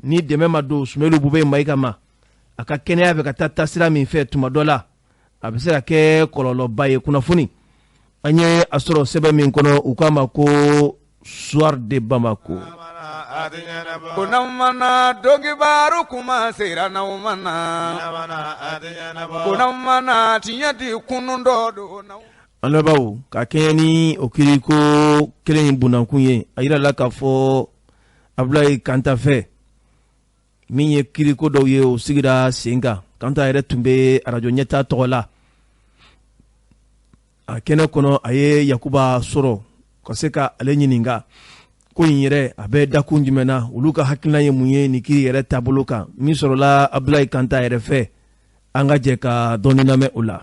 Speaker 1: ni dɛmɛ ma don Sumelu Bube Mayiga ma, a ka kɛnɛya bɛ ka taa taasira min fɛ, tuma dɔ la a bɛ se ka kɛ kɔlɔlɔba ye. Kunnafoni an ye a sɔrɔ sɛbɛn min kɔnɔ, u k'a ma ko Soir de Bamako.
Speaker 2: Ko n'aw mana donkibaru kuma sera, n'aw mana ko n'aw mana tiɲɛ di kunun dɔ don.
Speaker 1: An lamɛnbaaw, ka kɛɲɛ ni o kiiriko kelen in bunakun ye, a yirala k'a fɔ Abulayi Kanta fɛ, min ye kiiriko dɔw ye, o sigira sen kan. Kanta yɛrɛ tun bɛ arajo ɲɛta tɔgɔ la a kɛnɛ kɔnɔ. A ye Yakuba sɔrɔ ka se ka ale ɲininka ko in yɛrɛ a bɛ dakun jumɛn na, olu ka hakilina ye mun ye nin kiiri yɛrɛ taabolo kan min sɔrɔla Abulayi Kanta yɛrɛ fɛ. An ka jɛ ka dɔɔni lamɛn o la.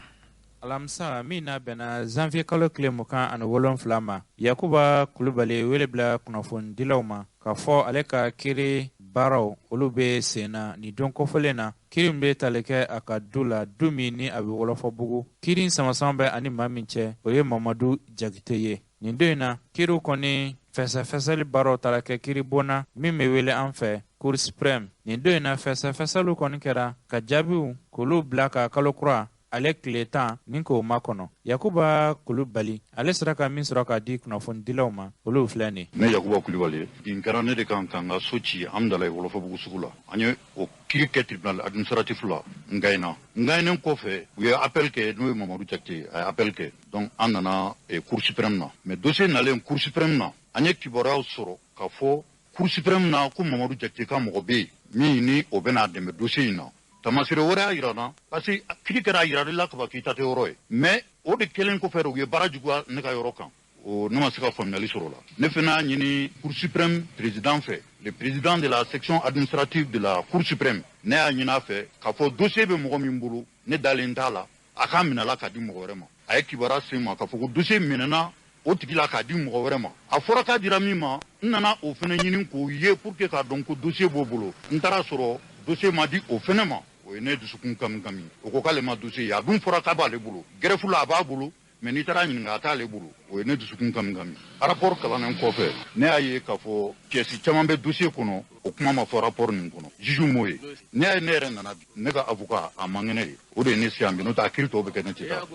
Speaker 10: Alamisa min n'a bɛnna zanviye kalo tile 27 ma, Yakuba Kulubali wele bila kunnafonidilaw ma k'a fɔ ale ka kiiri baaraw, olu bɛ sen na nin don kofɔlen na. Kiiri min bɛ tali kɛ a ka du la, du min ni a bɛ Wɔlɔfɔbugu, kiiri in samasama bɛ ani maa min cɛ, o ye Mamadu Jakite ye. Nin don in na, kiiriw kɔni fɛsɛfɛsɛli baaraw taara kɛ kiiribon na min bɛ wele an fɛ Cour suprême. Nin don in na, fɛsɛfɛsɛliw kɔni kɛra ka jaabiw k'olu bila ka kalo kura. ale tile 10 ni k'o makɔnɔ. Yakuba Kulubali ale sera ka min sɔrɔ k'a di kunnafonidilaw ma, olu filɛ nin.
Speaker 11: Ne Yakuba Kulubali, bin kɛra ne de kan ka n ka so ci Amdalayi Wɔlɔfɔbugu sugu la. An ye o kiiri kɛ tribunal administratif la, n gagnena. N gagnen kɔfɛ, u ye appel kɛ, n'o ye Mamadu Jakite, a ye appel kɛ. Donc an nana Cour suprême na. Mais dossier nalen Cour suprême na, an ye kibaruyaw sɔrɔ k'a fɔ Cour suprême na ko Mamadu Jakite ka mɔgɔ bɛ yen min ni o bɛna dɛmɛ dossier in na. Tamasire wɛrɛ y'a jira n na, parce que kiiri kɛra a yirali la kaban k'i ta tɛ yɔrɔ ye. Mais o de kɛlen kɔfɛ, u ye baara juguya ne ka yɔrɔ kan. O ne ma se ka faamuyali sɔrɔ o la. Ne fana y'a ɲini Cour suprême président fɛ, le président de la section administrative de la Cour suprême, ne y'a ɲini a fɛ k'a fɔ dossier bɛ mɔgɔ min bolo, ne dalen t'a la, a k'a minɛ la k'a di mɔgɔ wɛrɛ ma. A ye kibaruya se n ma k'a fɔ ko dossier minɛna o tigi la k'a di mɔgɔ wɛrɛ ma. A fɔra k'a dira min ma, n nana o fana ɲini k'o ye pour que k'a dɔn ko dossier b'o bolo. N taara sɔrɔ dossier ma di o fana ma. O ye ne dusukun kami kami. O ko k'ale ma dossier ye, a dun fɔra k'a b'ale bolo. Greffe la a b'a bolo, mais n'i taara ɲininka a t'ale bolo. O ye ne dusukun kami kami. Rapport kalannen kɔfɛ, ne y'a ye k'a fɔ pièce caman bɛ dossier kɔnɔ, o kuma ma fɔ rapport nin kɔnɔ. Juge m'o ye. Ne y'a ye ne yɛrɛ nana bi, ne ka avocat a man kɛnɛ ye, o de ye ne se yan bi, n'o tɛ a kiiri tɔw bɛ kɛ ne tɛ taa.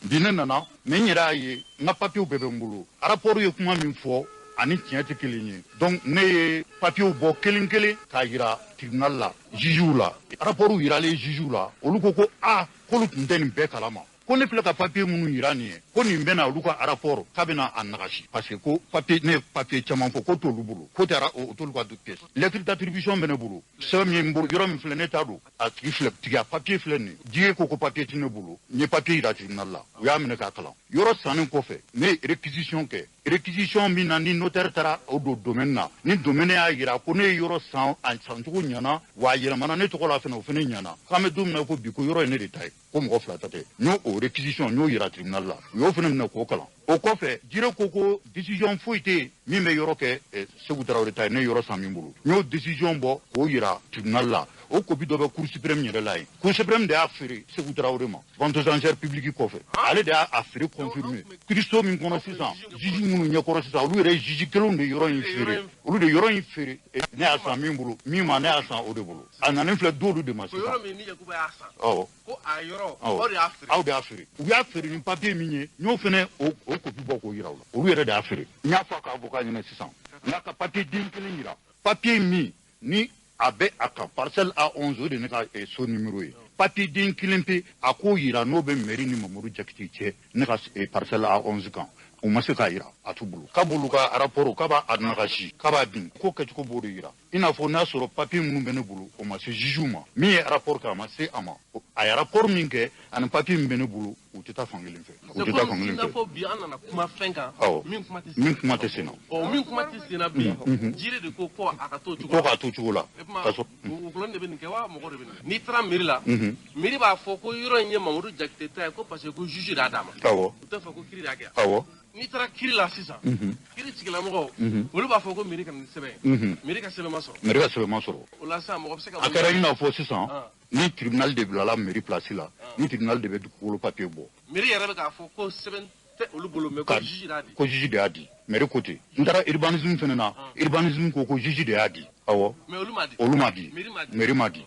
Speaker 11: Bi ne nana, mais n yɛrɛ y'a ye n ka papiers bɛɛ bɛ n bolo. Rapport ye kuma min fɔ ani tiɲɛ tɛ kelen ye. Donc ne ye papiers bɔ kelen kelen k'a yira tribunal la, juge la. Rapport yiralen juge la, olu ko ko aa, k'olu tun tɛ nin bɛɛ kalama. Ko ne filɛ ka papier minnu yira nin ye, ko nin bɛna olu ka rapport k'a bɛna a nagasi, parce que ko papier, ne ye papier caman fɔ ko t'olu bolo, ko tɛ o t'olu ka pièce. Lettre d'attribution bɛ ne bolo, sɛbɛn min ye n bolo, yɔrɔ min filɛ ne t'a don, a tigi filɛ, tigi a papier filɛ nin ye. Diɲɛ ko ko papier tɛ ne bolo, n ye papier yira tribunal la, u y'a minɛ k'a kalan. Yɔrɔ sannen kɔfɛ, ne ye réquisition kɛ, réquisition min na ni notaire taara o don domaine na, ni domaine y'a yira ko ne ye yɔrɔ san, a sancogo ɲɛna, wa a yɛlɛmana ne tɔgɔ la fɛnɛ, o fɛnɛ ɲɛna. K'an bɛ don min na ko bi, ko yɔrɔ ye ne de ta ye, ko mɔgɔ fila ta tɛ. N y'o o réquisition, n y'o yira tribunal la, u y'o fɛnɛ minɛ k'o kalan. O kɔfɛ, Jire ko ko décision foyi tɛ yen min bɛ yɔrɔ kɛ Segu Tarawele ta ye, ne ye yɔrɔ san min bolo. N y'o décision bɔ k'o yira tribunal la. O copie dɔ bɛ Cour suprême yɛrɛ la yen. Cour suprême de y'a feere Segu Tarawele ma vente aux enchères publiques kɔfɛ. Ale de y'a feere confirmé. Kiiriso min kɔnɔ sisan, juge minnu ɲɛkɔrɔ sisan, olu yɛrɛ juge kelenw de yɔrɔ in feere. Olu de yɔrɔ in feere. Ne y'a san min bolo, min ma ne y'a san o de bolo. A nanen filɛ d'olu de ma sisan.
Speaker 12: Yɔrɔ min ni Yakuba y'a san.
Speaker 11: Awɔ.
Speaker 12: Ko a yɔrɔ, aw de y'a feere.
Speaker 11: Aw de y'a feere. U y'a feere ni papier min ye, n y'o fɛnɛ o copie bɔ k'o yira u la. Olu yɛrɛ de y'a feere. N y'a fɔ a ka avocat ɲɛna sisan. N y'a ka papier den kelen yira. Papier min ni a bɛ a kan, parcelle A11, o de ne ka so numéro ye. Papier den kelen pe a k'o yira n'o bɛ mairie ni Mamadu Jakite cɛ ne ka parcelle A11 kan. O ma se k'a yira, a t'u bolo. K'a b'olu ka rapport, k'a b'a nagasi, k'a b'a bin, ko kɛcogo b'o de yira. I n'a fɔ n'a sɔrɔ papier minnu bɛ ne bolo, o ma se juge ma. Min ye rapport kɛ, a ma se a ma. A ye rapport min kɛ ani papier min bɛ ne bolo, u tɛ taa fan kelen fɛ. U tɛ taa fan kelen fɛ.
Speaker 12: I n'a fɔ bi an nana kuma fɛn kan.
Speaker 11: Awɔ.
Speaker 12: Min kuma tɛ
Speaker 11: min kuma tɛ sen na.
Speaker 12: Ɔ, min kuma tɛ sen na bi. Jire de ko ko a ka t'o cogo la.
Speaker 11: Ko k'a t'o cogo la.
Speaker 12: Ka sɔrɔ wulɔni de bɛ nin kɛ wa mɔgɔ de bɛ nin kɛ. N'i taara mairie la. Mairie b'a fɔ ko yɔrɔ in ye Mamadu Jakite ta ye, ko parce que ko juge de y'a d'a ma.
Speaker 11: Awɔ.
Speaker 12: U t'a fɔ ko kiiri de y'a kɛ.
Speaker 11: Awɔ.
Speaker 12: N'i taara kiiri la sisan, kiiri tigilamɔgɔw, olu b'a fɔ ko mairie ka na ni sɛbɛn ye. Mairie ka sɛbɛn ma sɔrɔ.
Speaker 11: Mairie ka sɛbɛn ma sɔrɔ.
Speaker 12: O la sisan mɔgɔ bɛ se ka.
Speaker 11: A kɛra i n'a fɔ sisan, ni tribunal de bilala mairie place la, ni tribunal de bɛ dugukolo papier bɔ.
Speaker 12: Mairie yɛrɛ bɛ k'a fɔ ko sɛbɛn tɛ olu bolo, mais ko juge de y'a di.
Speaker 11: Ko juge de y'a di. Mairie ko ten. N taara urbanisme fɛnɛ na, urbanisme ko ko juge de y'a di. Awɔ.
Speaker 12: Mais olu ma di.
Speaker 11: Olu ma di. Mairie ma di.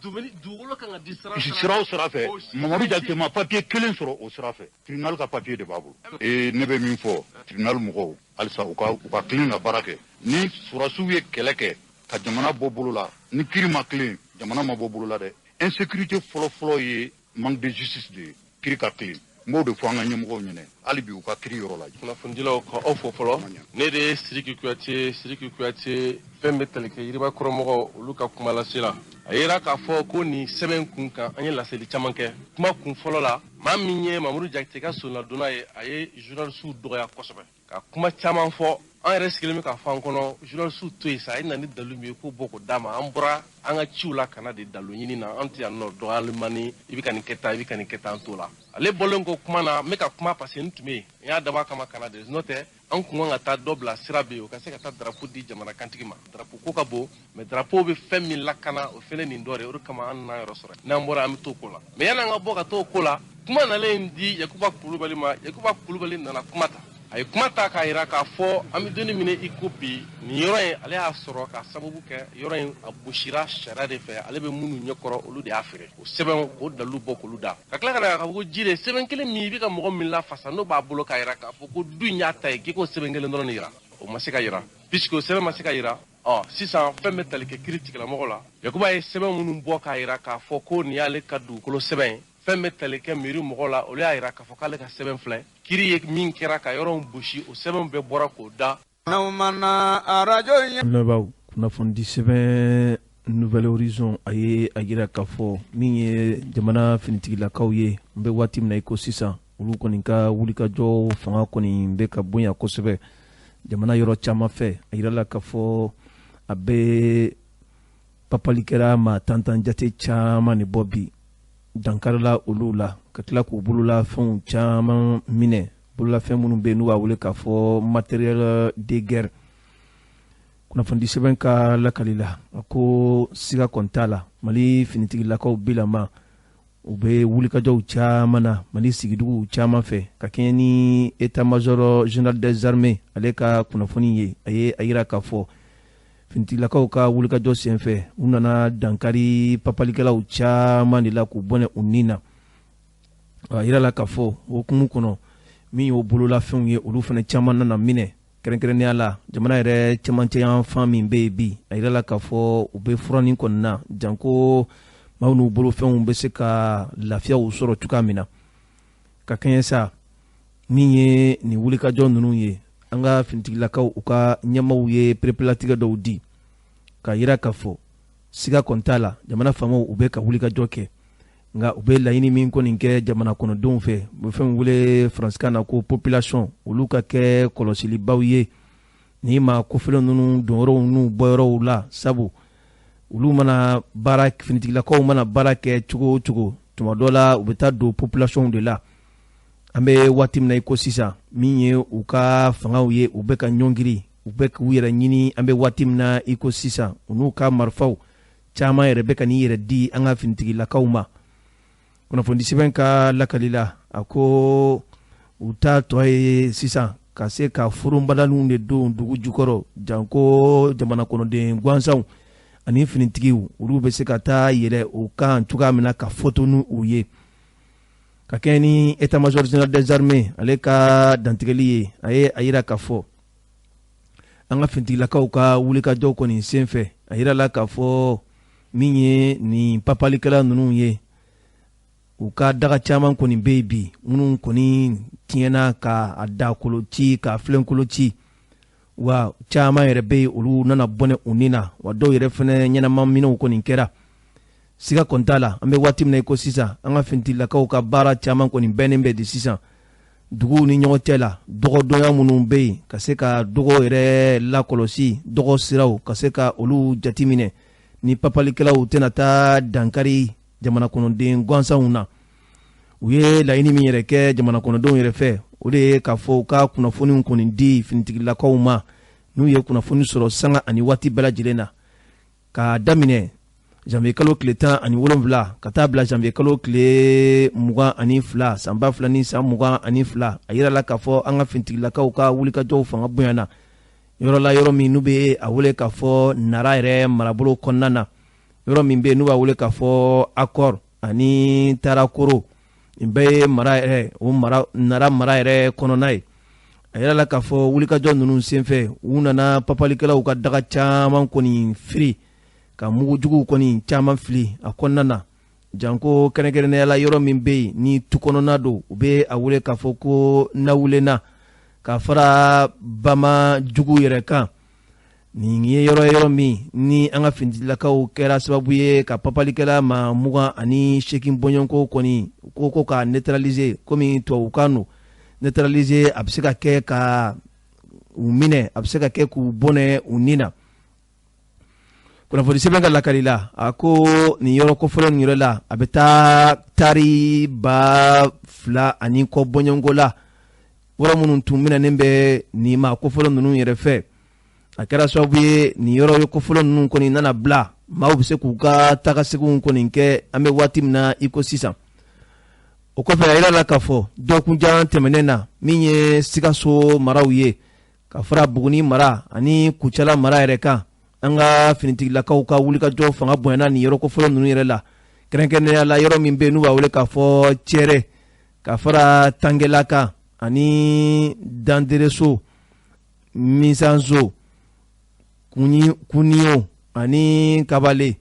Speaker 12: Dugukolo kan ka di sira
Speaker 11: sira o sira fɛ, Mamadu Jakite ma papier kelen sɔrɔ o sira fɛ. Tribunal ka papier de b'a bolo. Ee, ne bɛ min fɔ tribunal mɔgɔw, halisa u ka tilen ka baara kɛ. Ni sɔrɔdasiw ye kɛlɛ kɛ ka jamana bɔ bolo la, ni kiiri ma tilen, jamana ma bɔ bolo la dɛ. Insécurité fɔlɔ-fɔlɔ ye manque de justice de ye. Kiiri ka tilen. N b'o de fɔ an ka ɲɛmɔgɔw ɲɛna, hali bi u ka kiiri yɔrɔ lajɛ.
Speaker 12: Kunnafonidilaw ka aw fo fɔlɔ. Ne de ye Sidiki Kuyate. Sidiki Kuyate fɛn bɛ tali kɛ yiribakɔrɔmɔgɔw olu ka kuma lase la. A yera k'a fɔ ko nin sɛbɛn kun kan an ye laseli caman kɛ. Kuma kun fɔlɔ la, maa min ye Mamadu Jakite ka solonadonna ye, a ye journalisiw dɔgɔya kosɛbɛ ka kuma caman fɔ. An yɛrɛ sigilen bɛ k'a fɔ an kɔnɔ, journalisiw to yen sa, a ye na ni dalu min ye k'o bɔ k'o d'a ma. An bɔra an ka ciw la ka na de dalu ɲini na, an tɛ yan nɔ dɔgɔyalima ni i bɛ ka nin kɛ tan, i bɛ ka nin kɛ tan, an t'o la. Ale bɔlen kɔ kuma na, n bɛ ka kuma parce que n tun bɛ yen, n y'a dabɔ a kama ka na de, n'o tɛ an kun kan ka taa dɔ bila sira bɛ yen, o ka se ka taa drapeau di jamana kantigi ma. Drapeau ko ka bon, mais drapeau bɛ fɛn min lakana, o fɛnɛ nin dɔ de, o de kama an nana yɔrɔ sɔrɔ. N'an bɔra an bɛ t'o ko la. Mais yanni an ka bɔ ka t'o ko la, kuma nalen di Yakuba Kulubali ma. Yakuba Kulubali nana kuma ta. A ye kuma ta k'a yira k'a fɔ an bɛ don min na i ko bi, nin yɔrɔ in ale y'a sɔrɔ k'a sababu kɛ yɔrɔ in a gosira sariya de fɛ, ale bɛ minnu ɲɛkɔrɔ olu de y'a feere. O sɛbɛn o dalilu bɔ k'olu da ka tila ka na k'a fɔ ko Jire sɛbɛn kelen min i bɛ ka mɔgɔ min lafasa n'o b'a bolo k'a yira k'a fɔ ko du in y'a ta ye, k'i k'o sɛbɛn kelen dɔrɔn de yira, o ma se ka yira puisque o sɛbɛn ma se ka yira. Ɔ sisan fɛn bɛ tali kɛ kiri tigilamɔgɔ la. Yakuba ye sɛbɛn minnu bɔ k'a yira k'a fɔ ko nin y'ale ka dugukolo sɛbɛn ye, fɛn bɛ tali kɛ miiri mɔgɔ la, olu y'a yira k'a fɔ k'ale ka sɛbɛn filɛ. Kiri ye min kɛra ka yɔrɔw gosi, o sɛbɛnw bɛɛ bɔra k'o da.
Speaker 1: Lamɛnbaaw, kunnafonidi sɛbɛn Nouvel Horizon a ye a yira k'a fɔ min ye jamana finitigilakaw ye, n bɛ waati min na i ko sisan, olu kɔni ka wulikajɔ fanga kɔni bɛ ka bonya kosɛbɛ jamana yɔrɔ caman fɛ. A yirala k'a fɔ a bɛ papalikɛla maa tantan jate caman de bɔ bi, dankarila olu la ka tila k'u bololafɛnw caman minɛ, bololafɛn minnu bɛ yen n'u b'a wele k'a fɔ matériel de guerre. Kunnafonidi sɛbɛn ka lakali la, a ko siga kɔni t'a la, Mali finitigilakaw bilama u bɛ wulikajɔw caman na Mali sigiduguw caman fɛ ka kɛɲɛ ni état major général des armées ale ka kunnafoni ye. A ye a yira k'a fɔ finitigilakaw ka wulikajɔ senfɛ, u nana dankari papalikɛlaw caman de la k'u bɔnɛ u ni na. A yirala k'a fɔ o hukumu kɔnɔ, min y'o bololafɛnw ye, olu fana caman nana minɛ, kɛrɛnkɛrɛnnenya la jamana yɛrɛ cɛmancɛ yanfan min bɛ yen bi. A yirala k'a fɔ u bɛ furanin kɔni na, janko maaw n'u bolofɛnw bɛ se ka lafiyaw sɔrɔ cogoya min na. Ka kɛɲɛ sa min ye nin wulikajɔ ninnu ye, an ka finitigilakaw u ka ɲɛmaaw ye perepelatigɛ dɔw di ka yira k'a fɔ siga kɔni t'a la, jamana faamaw u bɛ ka wulikajɔ kɛ, nka u bɛ laɲini min kɔni kɛ jamana kɔnɔdenw fɛ, u bɛ fɛn wele faransikan na ko population, olu ka kɛ kɔlɔsilibaw ye ni maa kofɔlen ninnu donyɔrɔw n'u bɔyɔrɔw la, sabu olu mana baara, finitigilakaw mana baara kɛ cogo o cogo, tuma dɔ la u bɛ taa don population de la. An bɛ waati min na i ko sisan, min ye u ka fangaw ye, u bɛ ka ɲɔngiri, u bɛ k'u yɛrɛ ɲini. An bɛ waati min na i ko sisan, u n'u ka marifaw caman yɛrɛ bɛ ka n'i yɛrɛ di an ka finitigilakaw ma. Kunnafoni sɛbɛn ka lakali la, a ko u ta tɔ ye sisan ka se ka furunbadaninw de don dugu jukɔrɔ, janko jamana kɔnɔden gansanw ani finitigiw, olu bɛ se ka taa yɛlɛ o kan cogoya min na ka foto n'u ye. Ka kɛɲɛ ni état major général des armées ale ka dantigɛli ye, a ye a yira k'a fɔ an ka finitigilakaw ka wulikajɔ kɔni senfɛ, a yirala k'a fɔ min ye nin papalikɛla ninnu ye, u ka daga caman kɔni bɛ yen bi minnu kɔni tiɲɛna ka a dakolo ci, ka filenkolo ci, wa caman yɛrɛ bɛ yen olu nana bɔnɛ u ni na, wa dɔw yɛrɛ fana ɲɛnama minɛw kɔni kɛra. Siga kɔni t'a la, an bɛ waati min na i ko sisan, an ka finitigilakaw ka baara caman kɔni bɛnnen bɛ di sisan duguw ni ɲɔgɔn cɛ la, dɔgɔdɔnya minnu bɛ yen, ka se ka dɔgɔ yɛrɛ lakɔlɔsi, dɔgɔ siraw ka se ka olu jateminɛ ni papalikɛlaw tɛna taa dankari jamana kɔnɔden gansanw na. U ye laɲini min yɛrɛ kɛ jamana kɔnɔdenw yɛrɛ fɛ, o de ye k'a fɔ u ka kunnafoniw kɔni di finitigilakaw ma, n'u ye kunnafoni sɔrɔ sanga ani waati bɛɛ lajɛlen na, k'a daminɛ janvier kalo tile 17 ka taa bila janvier kalo tile 22 san 2022. A yirala k'a fɔ an ka finitigilakaw ka wulikajɔw fanga bonyana yɔrɔ la, yɔrɔ min n'u bɛ a wele k'a fɔ Nara yɛrɛ marabolo kɔnɔna na, yɔrɔ min bɛ yen n'u b'a wele k'a fɔ Akɔr ani Tarakoro, nin bɛɛ ye mara yɛrɛ o mara Nara mara yɛrɛ kɔnɔna ye. A yirala k'a fɔ wulikajɔ ninnu senfɛ, u nana papalikɛlaw ka daga caman kɔni firi, ka mugujuguw kɔni caman fili a kɔnɔna na, janko kɛrɛnkɛrɛnnenya la yɔrɔ min bɛ yen ni tu kɔnɔna don, u bɛ a wele k'a fɔ ko Nawulena, ka fara Bama jugu yɛrɛ kan. Nin ye yɔrɔ ye yɔrɔ min ni an ka finitigilakaw kɛra sababu ye ka papalikɛla maa 28 bɔɲɔgɔnko kɔni ko ka neutraliser, komi tubabukan don neutraliser, a bɛ se ka kɛ ka u minɛ, a bɛ se ka kɛ k'u bɔnɛ u ni na. Kunnafoni sɛbɛn ka lakali la, a ko nin yɔrɔ kofɔlen nin yɔrɔ la, a bɛ taa tari 2000 ani kɔ bɔɲɔgɔnko la, yɔrɔ minnu tun minɛnen bɛ nin maa kofɔlen ninnu yɛrɛ fɛ. A kɛra sababu ye nin yɔrɔ kofɔlen ninnu kɔni nana bila, maaw bɛ se k'u ka tagaseginw kɔni kɛ an bɛ waati min na i ko sisan. O kɔfɛ, a yirala k'a fɔ dɔgɔkunjan tɛmɛnen na, min ye Sikaso maraw ye, ka fara Buguni mara ani Kucala mara yɛrɛ kan, an ka finitigilakaw ka wulikajɔ fanga bonyana nin yɔrɔ kofɔlɔ ninnu yɛrɛ la, kɛrɛnkɛrɛnnenya la yɔrɔ min bɛ yen n'u b'a wele k'a fɔ Cɛrɛ, ka fara Tangela kan ani Dandereso, Misanso, Kuniyo ani Kabale.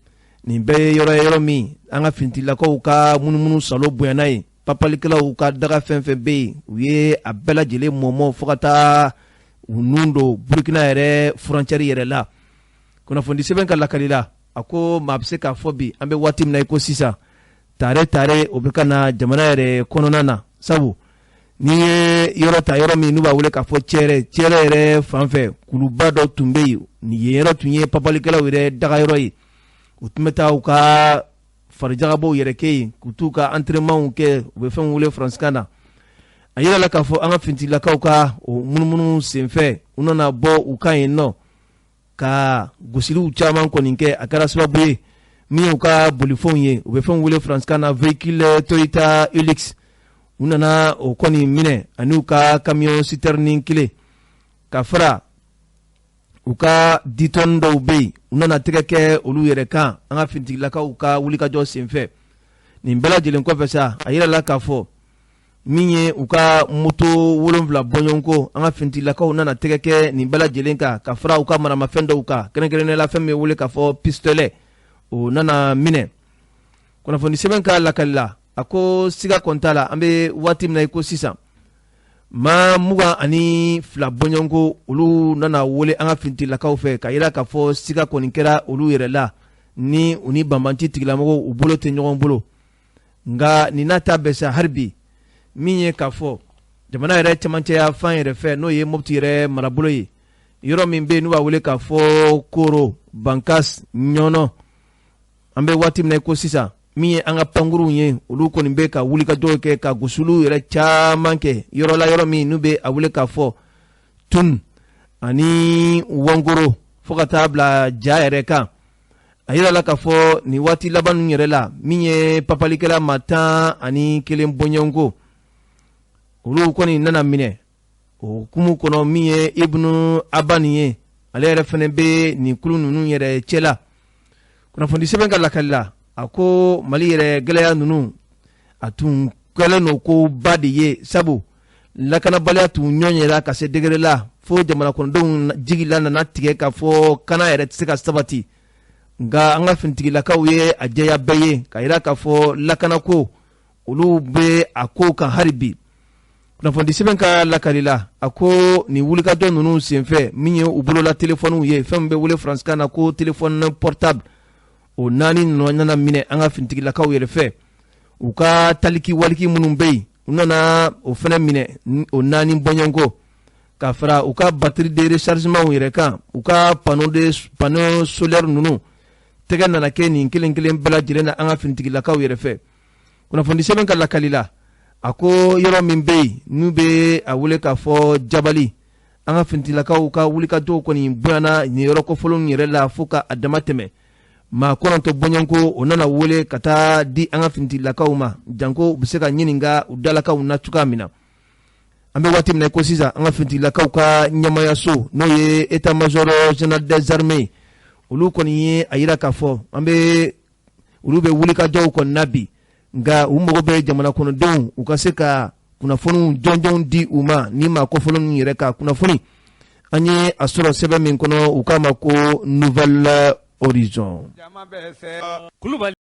Speaker 1: Nin bɛɛ ye yɔrɔ ye, yɔrɔ min an ka finitigilakaw ka munumunu salo bonyana ye. Papalikɛlaw ka daga fɛn fɛn bɛ yen, u ye a bɛɛ lajɛlen mɔmɔ fo ka taa u nun don Burukina yɛrɛ furancɛri yɛrɛ la. Kunnafoni sɛbɛn ka lakali la, a ko maa bɛ se k'a fɔ bi, an bɛ waati min na i ko sisan, tare tare o bɛ ka na jamana yɛrɛ kɔnɔna na, sabu n'i ye yɔrɔ ta, yɔrɔ min n'u b'a wele k'a fɔ Cɛrɛ, Cɛrɛ yɛrɛ fan fɛ, kuluba dɔ tun bɛ yen. Nin yen yɔrɔ tun ye papalikɛlaw yɛrɛ dagayɔrɔ ye. U tun bɛ taa u ka farijagabɔw yɛrɛ kɛ yen, k'u t'u ka entraînementw kɛ, u bɛ fɛn wele faransikan na. A yirala k'a fɔ an ka finitigilakaw ka o munumunu senfɛ, u nana bɔ u kan yen nɔ ka gosiliw caman kɔni kɛ. A kɛra sababu ye min y'u ka bolifɛnw ye, u bɛ fɛn wele faransikan na véhicule Toyota Hilux, u nana o kɔni minɛ, ani u ka camion citerne kelen, ka fara u ka ditɔni dɔw bɛ yen, u nana tɛgɛ kɛ olu yɛrɛ kan an ka finitigilakaw ka wulikajɔ senfɛ. Nin bɛɛ lajɛlen kɔfɛ sa, a yirala k'a fɔ min ye u ka moto 7 bɔɲɔgɔnko, an ka finitigilakaw nana tɛgɛ kɛ nin bɛɛ lajɛlen kan, ka fara u ka maramafɛn dɔw kan, kɛrɛnkɛrɛnnenya la fɛn min bɛ wele k'a fɔ pistolet, o nana minɛ. Kunnafoni sɛbɛn ka lakali la, a ko siga kɔni t'a la, an bɛ waati min na i ko sisan, maa 22 bɔɲɔgɔnko, olu nana wele an ka finitigilakaw fɛ ka yira k'a fɔ siga kɔni kɛra olu yɛrɛ la ni u ni banbanci tigilamɔgɔw u bolo tɛ ɲɔgɔn bolo. Nka nin n'a ta bɛɛ sa, hali bi min ye k'a fɔ jamana yɛrɛ cɛmancɛya fan yɛrɛ fɛ, n'o ye Mopti yɛrɛ marabolo ye, yɔrɔ min bɛ yen n'u b'a wele k'a fɔ Koro, Bankas, Ɲɔnɔ, an bɛ waati min na i ko sisan, min ye an ka pankuruw ye, olu kɔni bɛ ka wulikajɔw kɛ ka gosiliw yɛrɛ caman kɛ yɔrɔ la, yɔrɔ min n'u bɛ a wele k'a fɔ Tun ani Wankoro, fo ka taa bila Ja yɛrɛ kan. A yirala k'a fɔ nin waati laban ninnu yɛrɛ la, min ye papalikɛla maa 11 bɔɲɔgɔnko, olu kɔni nana minɛ o hukumu kɔnɔ. Min ye Ibunu Abani ye, ale yɛrɛ fana bɛ nin kulu ninnu yɛrɛ cɛla. Kunnafoni sɛbɛn ka lakali la, a ko Mali yɛrɛ gɛlɛya ninnu, a tun kɛlen don ko ba de ye, sabu lakanabaliya tun ɲɔ yɛrɛ ka se degré la fo jamana kɔnɔdenw jigila nana tigɛ k'a fɔ kana yɛrɛ tɛ se ka sabati. Nka an ka finitigilakaw ye a jɛya bɛɛ ye ka yira k'a fɔ lakanako, olu bɛ a ko kan hali bi. Kunnafoni sɛbɛn ka lakali la, a ko nin wulikajɔ ninnu senfɛ, min ye u bolola telefɔniw ye, fɛn min bɛ wele faransikan na ko téléphone portable, o 4 nɔ nana minɛ an ka finitigilakaw yɛrɛ fɛ. U ka taliki waliki minnu bɛ yen, u nana o fana minɛ, o 4 bɔɲɔgɔnko, ka fara u ka batterie de rechargement yɛrɛ kan, u ka panneau solaire ninnu, tɛgɛ nana kɛ nin kelen kelen bɛɛ lajɛlen na an ka finitigilakaw yɛrɛ fɛ. Kunnafoni sɛbɛn ka lakali la, a ko yɔrɔ min bɛ yen n'u bɛ a wele k'a fɔ Jabali, an ka finitigilakaw ka wulikajɔw kɔni bonyana nin yɔrɔ kofɔlenw yɛrɛ la fo ka a dama tɛmɛ. Maa 9 bɔɲɔgɔnko, o nana wele ka taa di an ka finitigilakaw ma, janko u bɛ se ka ɲininka u dalakaw na cogoya min na. An bɛ waati min na ko sisan, an ka finitigilakaw ka ɲɛmayaso, n'o ye état major général des armées, olu kɔni ye a yira k'a fɔ an bɛ olu bɛ wulikajɔw kɔni na bi, nka u mago bɛ jamana kɔnɔdenw u ka se ka kunnafoniw jɔnjɔnw di u ma ni maa kofɔlen ninnu yɛrɛ ka kunnafoni. An ye a sɔrɔ sɛbɛn min kɔnɔ, u k'a ma ko Nouvel Horizon.